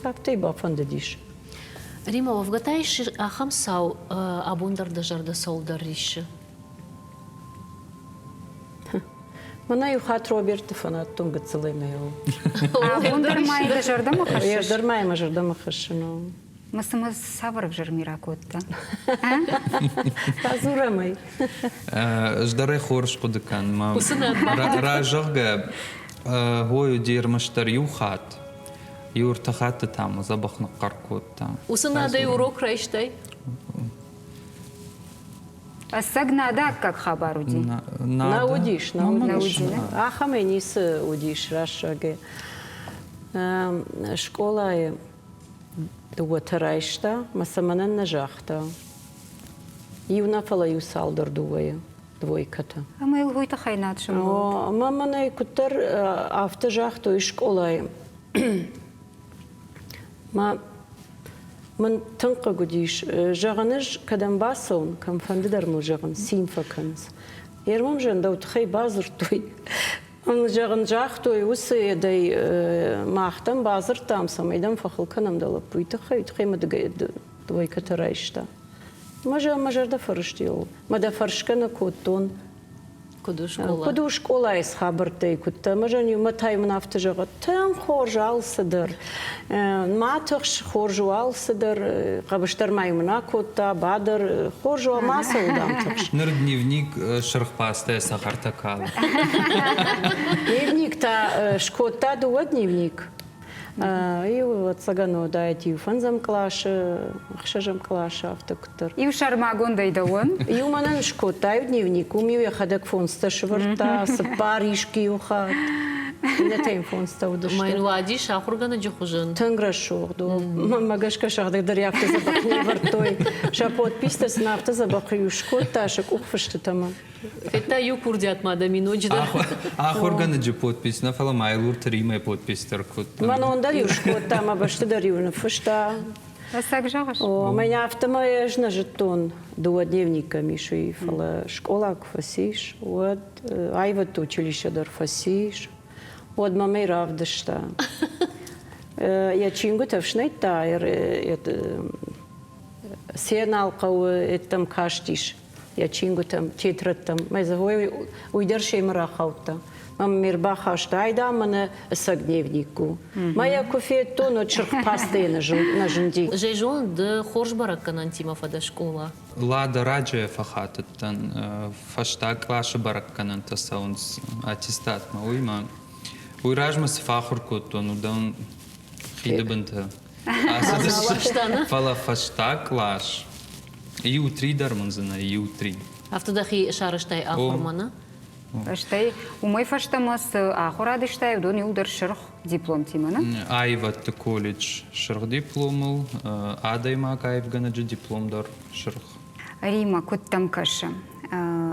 афтӕ бафӕндыдис. Рима, уӕвгӕ та ис ахӕм цау, абон дӕр дӕ зӕрдӕ цӕуылдӕр риссы? Мӕнӕ иу хатт Роберты фӕнадтон гыццылӕй мӕ Абон дӕр ма дӕ зӕрдӕмӕ хӕссыс? Дӕр ма мӕ зӕрдӕмӕ хӕссын. Мӕ цымӕ цавӕр ӕвзӕр ми ракодта? Радзурӕм ӕй. Ӕз дӕр ӕй хорз хъуыды кӕн. Разӕгъгӕ, хой уыди ӕрмӕстдӕр иу хатт. Иу ӕртӕ хатты та мӕ дзӕбӕх ныхъхъӕр кодта. Уыцы надӕй урок райстай? Ӕцӕг нады аккаг хабар уыди? Нӕ уыдис, нӕ уыдис. Ахӕмӕй ницы уыдис рӕсугъдӕй. Скъолайы дыууӕтӕ райста мӕ сӕ мӕнӕн нӕ загъта. Иу нӕ, фӕлӕ иу цалдӕр дыууӕйы, двойкӕтӕ. Ӕмӕ йыл уый тыххӕй над сӕмбӕлд? Ӕмӕ мӕнӕй куыддӕр афтӕ загътой скъолайы. Мӕ мын тынг хъыг уыдис. Зӕгъын ӕз кӕдӕм бацӕуын, кӕмфӕнды дӕр мыл зӕгъын, цин фӕкӕнынц. Йе рмомзӕн дӕу тыххӕй бадзырдтой. Зӕгъын, загътой уыцы едӕй мах дӕм бадзырдтам, цӕмӕй дӕм фӕхыл кӕнӕм дӕ лӕппуйы тыххӕй, тыххӕй мӕ двойкӕтӕ райста. Мӕ зӕрдӕ фӕрысти. Мӕ дӕ фӕрсгӕ нӕ кодтон. Куыд у скъола? Куыд у скъолайы цы хабӕрттӕй куыдтӕ? Ӕмӕ зӕгъын, иумӕ та мын афтӕ зӕгъы, тынг хорз алцыдӕр. Ма тыхс, хорз у алцыдӕр. Хъӕбысдӕр ма иу мын акодта, бадӕр, хорз у, ма цӕуыл дам тыхс. Ныр дневник сырх пастӕ цӕхӕртӕ калы. Дневник та скодта дыууӕ дневник. Иу, ӕвӕццӕгӕн, уыдаид иу фӕндзӕм къласы, ӕхсӕзӕм къласы, афтӕ куыддӕр. Иу сӕрмагондӕй дӕуӕн? Иу мӕнӕн скодта иу дневник, уым-иу йӕхӕдӕг фондзтӕ сӕвӕрдта, цыппар искуы иу хатт. Иннӕтӕ йын фондзтӕ уыдысты. Ӕмӕ йын уадис ахуыргӕнӕджы хуызӕн? Тынг рӕсугъд у. Мӕнмӕ гӕсгӕ сӕхӕдӕг дӕр афтӕ дзӕбӕх не вӕрдтой. Сӕ подпистӕ сын афтӕ дзӕбӕх иу скодта сӕ къухфыстытӕ ма. Федта иу курдиат ма дӕм ноджыдӕр. Ахуыргӕнӕджы подпись нӕ, фӕлӕ Майлурты Римӕйы подпись дӕр кодта. Мӕнон дӕр иу скодта, мӕ бӕсты дӕр иу ныффыста. Ӕцӕг зӕгъыс? О, мӕн афтӕмӕй ӕз нӕ зыдтон, дыууӕ дневник кӕм ис, уый, фӕлӕ скъола куы фӕцис, уӕд аивӕдты училище дӕр фӕцис, уӕд мӕм ӕй равдыста. Йӕ чингуытӕ ӕфснайдта, се нал хъӕуы, ӕддӕм кастис йӕ чингуытӕм, тетрӕдтӕм. Мӕ зӕгъой, уый дӕр семӕ рахаудта. Мӕм ме рбахаста, айда мӕнӕ ӕцӕг дневник у. Мӕ йӕ куы федтон, уӕд сырх пастӕйы нӕ зынди. Зӕй ды хорз бӕрӕггӕнӕнтимӕ фӕдӕ скъола? Лада раджы фӕхатыдтӕн, фӕстаг къласы бӕрӕггӕнӕнтӕ цӕуынц аттестатмӕ, уыимӕ. Уый размӕ цы фӕахуыр кодтон, уыдон хиды бынты ацыдысты. Фӕлӕ фӕстаг кълас иу три дӕр мын дзы нӕй, иу три. Афтӕ дӕхи сарӕзтай ахуырмӕ, нӕ? Стӕй уымӕй фӕстӕмӕ цы ахуырад истай, уыдон иуылдӕр сырх дипломтимӕ, нӕ? Аивӕдты колледж сырх дипломыл, адӕймаг аивгӕнӕджы диплом дӕр сырх. Рима, куыд дӕм кӕсы,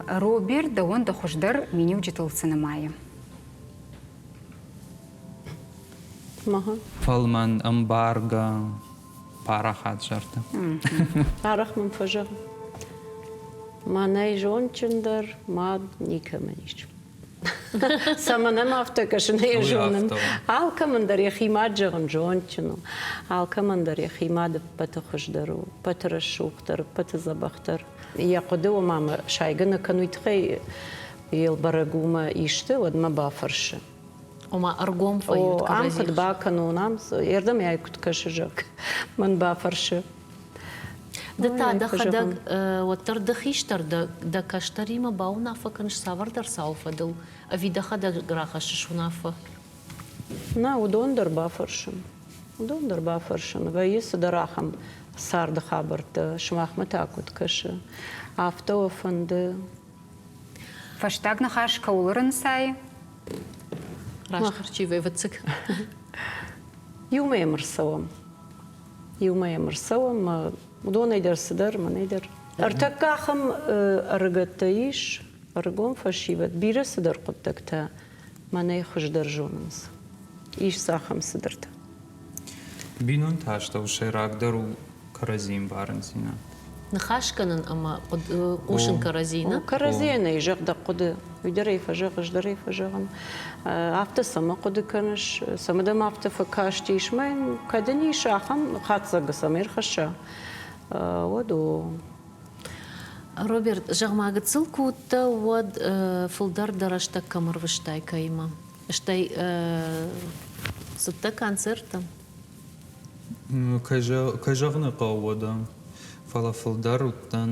Роберт дӕуӕн дӕ хуыздӕр миниуджытыл цы нымайы? Фӕлмӕн, ӕмбаргӕ, парахат зӕрдӕ. Арӕх мын фӕзӕгъы, мӕнӕй зондджындӕр мад никӕмӕн ис. Цӕмӕн ӕм афтӕ кӕсын, йӕ зонын. Алкӕмӕн дӕр йӕхи мад зӕгъын зондджын у. Алкӕмӕн дӕр йӕхи мад ӕппӕты хуыздӕр у, ӕппӕты рӕсугъддӕр, ӕппӕты дзӕбӕхдӕр. Йӕ хъуыды ома мӕ сайгӕ нӕ кӕны, уый тыххӕй йыл бӕрӕг у мӕ исты, уӕд мӕ бафӕрсы. Ома ӕргом фӕййут Ам куыд бакӕнон, ам ердӕм ӕй куыд кӕсы, зӕгъгӕ, мӕн бафӕрсы. Ды та дӕхӕдӕг уӕддӕр ды хистӕр дӕ, дӕ кӕстӕримӕ бауынаффӕ кӕныс цавӕрдӕр цауы фӕдыл, ӕви дӕхӕдӕг рахӕссыс уынаффӕ? Нӕ, уыдон дӕр бафӕрсын. Уыдон дӕр бафӕрсын. Вӕййы цыдӕр ахӕм царды хабӕрттӕ, сымахмӕ та куыд кӕсы? Афтӕ уӕ фӕнды? Фӕстаг ныхас кӕуыл ӕрӕнцайы? Раздӕр чи вӕвӕццӕг? Иумӕ йӕм ӕрцӕуӕм. Иумӕ йӕм ӕрцӕуӕм, уыдонӕй дӕр цыдӕр, мӕнӕй дӕр. Ӕртӕккӕ ахӕм ӕрыгӕттӕ ис, ӕрыгон фӕсивӕд, бирӕ цыдӕр хъуыддӕгтӕ мӕнӕй хуыздӕр зонынц. Ис дзы ахӕм цыдӕртӕ. Бинонты астӕу сӕйрагдӕр у кӕрӕдзийы ӕмбарындзинад. Ныхас кӕнын ӕмӕ хъусын кӕрӕдзийы, нӕ? Кӕрӕдзийӕн ӕй зӕгъ дӕ хъуыды. Уый дӕр ӕй фӕзӕгъ, ӕз дӕр ӕй фӕзӕгъын. Афтӕ цӕмӕ хъуыды кӕныс, цӕмӕ дӕм афтӕ фӕкастис, мӕ кӕд ын ис ахӕм хатдзӕг, цӕмӕ ӕрхӕсса, уӕд о. Роберт, зӕгъ-ма, гыццыл куы уыдтӕ, уӕд фылдӕр дӕ рӕстӕг кӕм ӕрвыстай, кӕимӕ? Стӕй цыдтӕ концерттӕм? Кӕй зӕгъын ӕй хъӕуы, уӕдӕ. Фӕлӕ фылдӕр уыдтӕн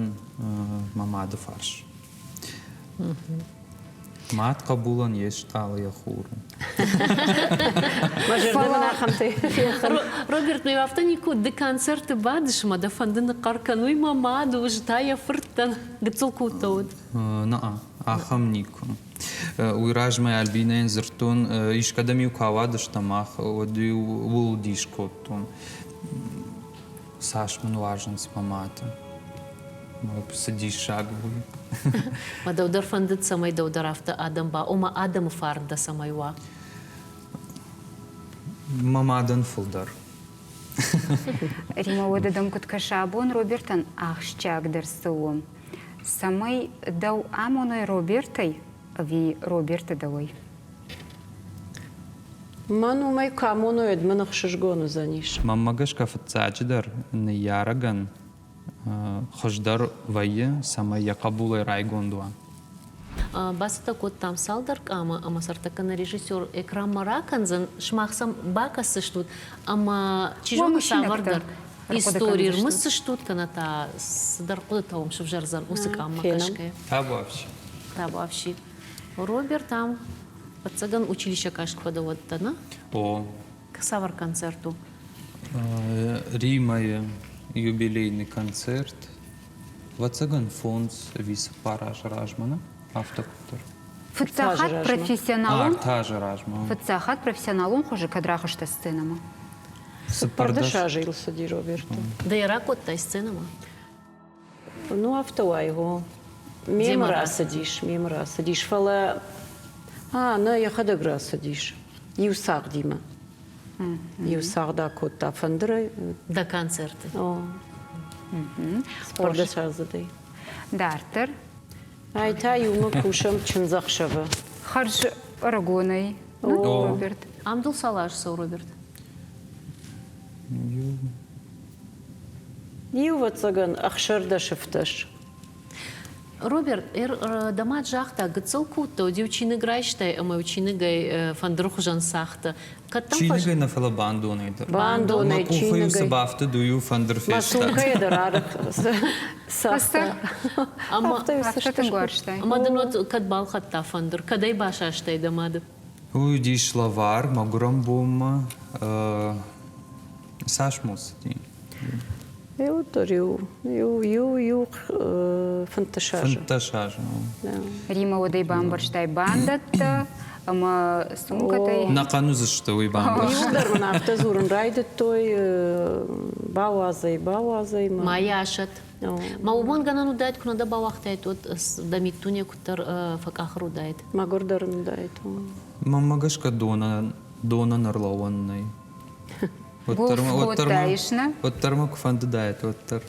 мӕ мады фарс. Мад хъӕбулӕн йе стъалы йӕ хур у. Мӕ зӕрдӕ мын ахӕмтӕй фехӕлы. Роберт, ме афтӕ никуы ды концерты бадыс ӕмӕ дӕ фӕнды ныхъхъӕр кӕн, уый мӕ мад у, ӕз та йӕ фырт дӕн. Гыццыл куы уыдтӕ, уӕд? Нӕ, ахӕм никуы. Уый размӕ Альбинӕйӕн дзырдтон, искӕдӕм-иу куы ауадыстӕм мах, уӕд-иу ууыл дис кодтон. Цас мын уарзынц мӕ мады. Цы диссаг у. Мӕ дӕу дӕр фӕндыд, цӕмӕй дӕу дӕр афтӕ адӕм ба, ома адӕмы фарн дӕ цӕмӕй уа. Мӕ мадӕн фылдӕр. Рима, уӕдӕ дӕм куыд кӕсы абон Робертӕн ахсджиагдӕр цы у? Цӕмӕй дӕу амоной Робертӕй ӕви Роберты дӕуӕй? Мӕн уымӕй куы амоной, уӕд мын ӕхсызгон уыдзӕнис. Мӕнмӕ гӕсгӕ фыццаджыдӕр ныййарӕгӕн хуыздӕр вӕййы, цӕмӕй йӕ хъӕбулӕй райгонд уа. Бацӕттӕ кодтам цалдӕр къамы ӕмӕ сӕртӕккӕ нӕ режиссер экранмӕ ракӕндзӕн, сымах сӕм бакӕсдзыстут ӕмӕ чи зоны цавӕрдӕр истори рмысдзыстут, кӕнӕ та цыдӕр хъуыдытӕ уым сывзӕрдзӕн уыцы къаммӕ кӕсгӕйӕ. Табуафси. Табуафси. Роберт ам, ӕцӕгӕн училище каст куы фӕдӕуӕдтӕ, нӕ? О. Цавӕр концерт у? Римӕйы юбилейный концерт. Ӕвӕццӕгӕн фондз ӕви цыппар азы размӕ, нӕ? Афтӕ куыддӕр. Фыццаг хатт профессионалон Ӕртӕ азы размӕ. Фыццаг хатт профессионалон хуызы кӕд рахызтӕ сценӕмӕ? 14 азы йыл цыди Роберты. Ды йӕ ракодтай сценӕмӕ? Ну, афтӕ уай, гъо. Мемӕ рацыдис, мемӕ рацыдис, фӕлӕ а, нӕ, йӕхӕдӕг рацыдис. Иу цагъдимӕ. Иу цагъд акодта фӕндырӕй. Дӕ концерты? О. Цыппӕрдӕсаздзыдӕй. Дарддӕр? Ай та иумӕ кусӕм чындзӕхсӕвы. Хӕрз ӕрыгонӕй, Роберт. Ам дыл цал азы цӕуы, Роберт? Иу, ӕвӕццӕгӕн, ӕхсӕрдӕс-ӕвддӕс. Роберт, дӕ мад загъта, гыццыл куы уыдтӕ, уӕд-иу чиныг райстай ӕмӕ-иу чиныгӕй фӕндыры хуызӕн цагъта. Кӕд дӕм Чиныгӕй нӕ, фӕлӕ бандонӕй дӕр. Бандонӕй, Мӕ къухы-иу цы бафтыд, уый-иу фӕндыр фестад. Мӕ сумкӕйӕ дӕр арӕх цагъта. Афтӕ тынг уарзтай. Ӕмӕ дын уӕд кӕд балхӕдта фӕндыр? Кӕд ӕй басастай дӕ мады? Уый уыдис лӕвар мӕгуырӕн бонмӕ. Цас мо цыди? Иу дӕр иу, иу, иу, иу 15 азы. 15 азы. Рима, уӕдӕй бамбӕрстай бандӕттӕ ӕмӕ сумкӕтӕй? Нӕхъӕн уыдзысты, уый бамбӕрста. Иуылдӕр мын афтӕ дзурын райдыдтой, бауадзай, бауадзай. Ма йӕ асӕтт. Ма уымӕн гӕнӕн уыдаид, куы нӕ дӕ бауагътаид, уӕд дӕ миддуне куыддӕр фӕкъахыр уыдаид. Мӕгуырдӕр ын уыдаид. Мӕнмӕ гӕсгӕ донӕн ӕрлӕууӕн нӕй. Уӕддӕр мӕ куы фӕндыдаид, уӕддӕр.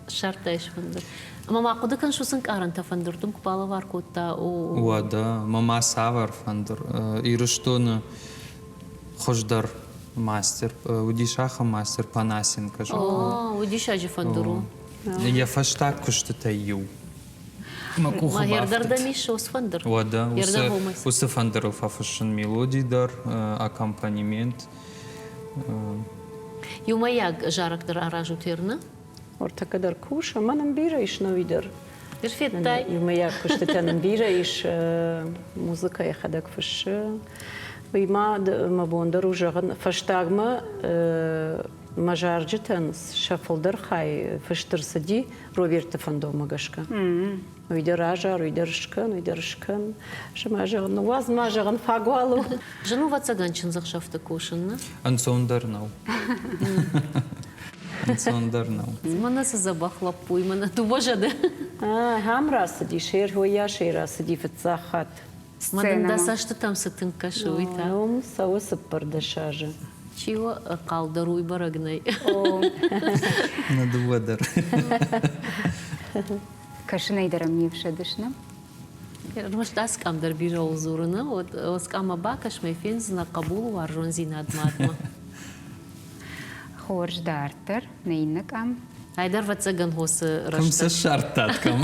Ссардтаис фӕндыр. Ӕмӕ ма хъуыды кӕныс уыцы ӕнкъарӕнтӕ фӕндыр дын куы балӕвар кодта? Уӕдӕ, мӕ ма цавӕр фӕндыр? Ирыстоны хуыздӕр мастер уыдис ахӕм мастер Панасенко. О, уый диссаджы фӕндыр у. Йӕ фӕстаг куыстытӕй иу. Мӕ къухы бафтыд. Ис уыцы фӕндыр. Уӕдӕ, уыцы фӕндырыл фӕфыссын мелоди дӕр, аккомпанемент. Иумӕйаг зарӕг дӕр аразут, Эрна? Ӕртӕккӕ дӕр кусы, ӕмӕ нын бирӕ ис нӕуи дӕр. Ды федтай? Иумӕйаг куыстытӕ нын бирӕ ис. Музыкӕ йӕхӕдӕг фыссы. Уый ма мӕ бон дӕр у зӕгъын, фӕстагмӕ мӕ зарджытӕн сӕ фылдӕр хай фыст ӕрцыди Роберты фӕндонмӕ гӕсгӕ. Уый дӕр азар, уый дӕр скӕн, уый дӕр скӕн. Ма зӕгъын, уадз ма зӕгъын, фаг уал у. Зын у, ӕвӕццӕгӕн, чындзӕхсӕвты кусын, нӕ? Ӕнцондӕр нӕу. Ӕнцондӕр нӕу. Мӕнӕ цы дзӕбӕх лӕппу, мӕнӕ дыууӕ зӕды. Ахӕм рацыди, сӕрхойасӕй рацыди фыццаг хатт. Мӕнӕн дӕ цӕстытӕм цы тынг кӕсы, уый та? Уым цӕуы 14 азы. Чи у хъалдӕр, уый бӕрӕг нӕй. Нӕ дыууӕ дӕр. Кӕсынӕй дӕр ӕм не фсӕдыс, нӕ? Ӕрмӕст ацы къам дӕр бирӕ дзуры, нӕ? Вот ацы къаммӕ бакӕс, мӕ фендзынӕ хъӕбулы уарзондзинад мадмӕ. Хорз дарддӕр, нӕ иннӕ къам. Айдӕр ӕвӕццӕгӕн хосы рӕстӕг. Кӕм сӕ ссардтат, кӕм?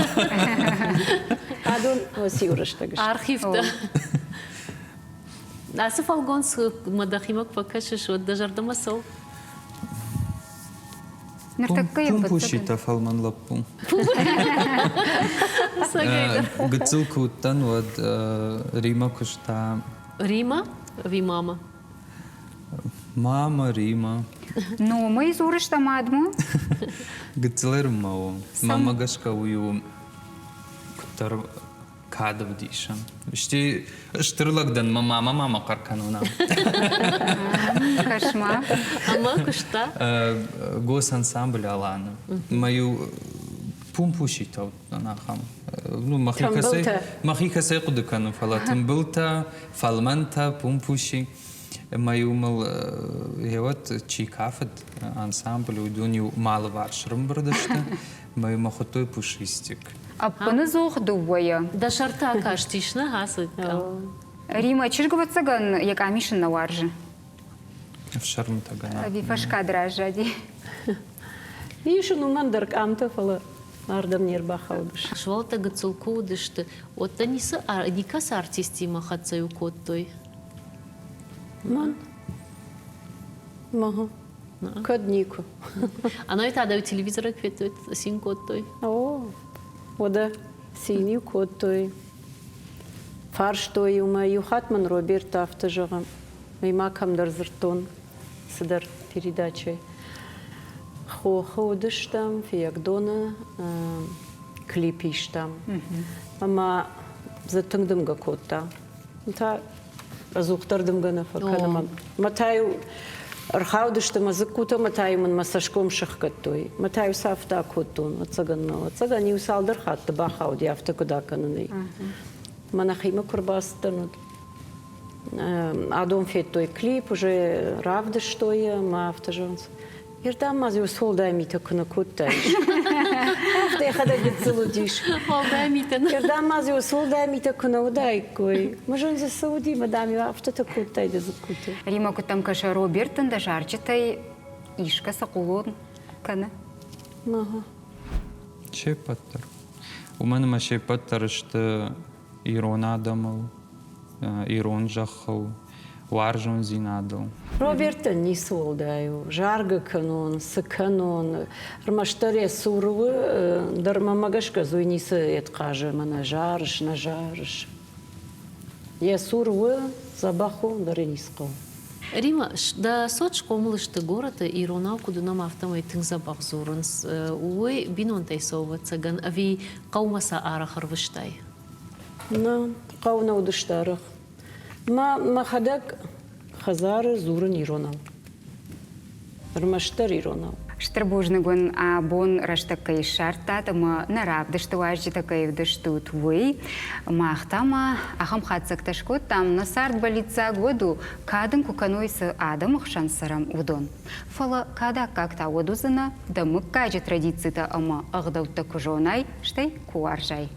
Адон иу рӕстӕг сты. Архивтӕ. Ацы фӕлгонц мӕ дӕхимӕ куы фӕкӕсыс, уӕд дӕ зӕрдӕмӕ цӕуы? Ныртӕккӕ йӕм Пумпуситӕ фӕлмӕн лӕппу. Гыццыл куы уыдтӕн, уӕд Рима куыста. Рима ӕви мама? Мама, Рима. Номӕй дзурыс дӕ мадмӕ? Гыццыл ма у. Мамӕ гӕсгӕ уый у куыддӕр кад ӕвдисӕн. Стӕй стыр лӕг дӕн, мӕ мамӕ мама хъӕр кӕнон. Кӕс-ма. Ӕмӕ куыста? Госансамбль Аланы. Мӕ-иу пумпуситӕ уыдтӕн ахӕм. Ну, мӕхи кӕцӕй хъуыды кӕнын, фӕлӕ тымбылтӕ, фӕлмӕнтӕ, пумпуси. Ӕмӕ-иу мыл гъеуӕд чи кафыд ансамбль, уыдон-иу мӕ алыварс ӕрӕмбырд сты. Ӕмӕ-иу мӕ хуыдтой пушистик. Ӕппыныдзух дыууӕйӕ. Дӕ сӕрты акастис, нӕ ацы Римӕ, чызг, ӕвӕццӕгӕн, йӕ къам исын нӕ уарзы. Ӕфсӕрмытӕгӕнӕг. Ӕви фӕскад раззади? Ис ын уымӕн дӕр къамтӕ, фӕлӕ ардӕм не рбахаудысты. Сывӕллӕттӕ гыццыл куы уыдысты, уӕд дӕ ницы никӕцы артистимӕ хӕццӕ-иу кодтой? Мӕн? Мӕгъа. Кӕд никуы. Ӕнӕуи та дӕу телевизоры федтой, цин кодтой? О, уӕдӕ цин-иу кодтой. Фарстой-иу мӕ. Иу хатт мын Роберт афтӕ зӕгъы, уый ма кӕмдӕр дзырдтон цыдӕр передачӕйы. Хохы уыдыстӕм, Фиййагдоны клип истам. Ӕмӕ дзы тынг дымгӕ кодта. Та ӕдзухдӕр дымгӕ нӕ фӕкӕны. Мӕ та-иу ӕрхаудысты мӕ дзыккутӕ, мӕ та-иу мын мӕ цӕсгом сыхгӕдтой. Мӕ та-иу сӕ афтӕ акодтон, ӕцӕгӕн нӕ. Ӕцӕгӕн иу цалдӕр хатты бахауди афтӕ куыд акӕнынӕй. Мӕ нӕхимӕ куы рбацыдтӕн, уӕд адон федтой клип, уже равдыстой йӕ, ӕмӕ афтӕ зӕгъынц, Ирдӕм ма дзы уӕлдай митӕ куы нӕ кодтаис. Афтӕ йӕхӕдӕг гыццыл уыдис. Уӕлдай митӕ. Ирдӕм ма дзы уӕлдай митӕ куы нӕ уыдаиккой. Мызын дзы цы уыди, мадам-иу афтӕтӕ кодтай дӕ дзыккуты. Рима, куыд дӕм кӕсы, Роберт дын дӕ зарджытӕй искӕцы хъулон кӕны? Ага. Се ппӕт дӕр. Уымӕн ӕмӕ се ппӕт дӕр сты ирон адӕмыл, ирон зӕххыл, уарзондзинадыл. Робертӕн ницы уӕлдай у, заргӕ кӕнон, цы кӕнон, ӕрмӕстдӕр йӕ цуры у, дӕр мӕмӕ гӕсгӕ дзы уый ницы йед хъазы, мӕнӕ зарыс, нӕ зарыс. Йӕ цуры у, дзӕбӕх у, дӕр ӕй ницы хъӕуы. Рима, дӕ цот схъомыл сты горӕты, иронау куыд уынӕм, афтӕмӕй тынг дзӕбӕх дзурынц. Уый бинонтӕй цӕуы, ӕвӕццӕгӕн, ӕви хъӕумӕ сӕ арӕх ӕрвыстай? Нӕ, хъӕу нӕ уыдысты арӕх. Мӕ мӕхӕдӕг хӕдзары дзурын иронау. Ӕрмӕстдӕр иронау. Стыр бузныг уын, абон рӕстӕг кӕй ссардтат ӕмӕ нӕ равдысты уазджытӕ кӕй уыдыстут, уый. Мах та ма ахӕм хатдзӕгтӕ скодтам, нӕ цард бӕллиццаг уӕд у, кад ын куы кӕной, цы адӕмы хсӕн цӕрӕм, уыдон. Фӕлӕ кад аккаг та уӕд уыдзынӕ, дӕ мыггаджы традицитӕ ӕмӕ ӕгъдӕуттӕ куы зонай, стӕй куы уарзай.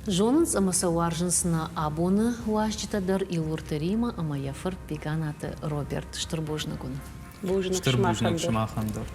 Зонынц ӕмӕ сӕ уарзынц нӕ абоны уазджытӕ дӕр Илурты Римӕ ӕмӕ йӕ фырт Беганаты Роберт. Стыр бузныг уын. Бузныг Стыр бузныг сымахӕн дӕр.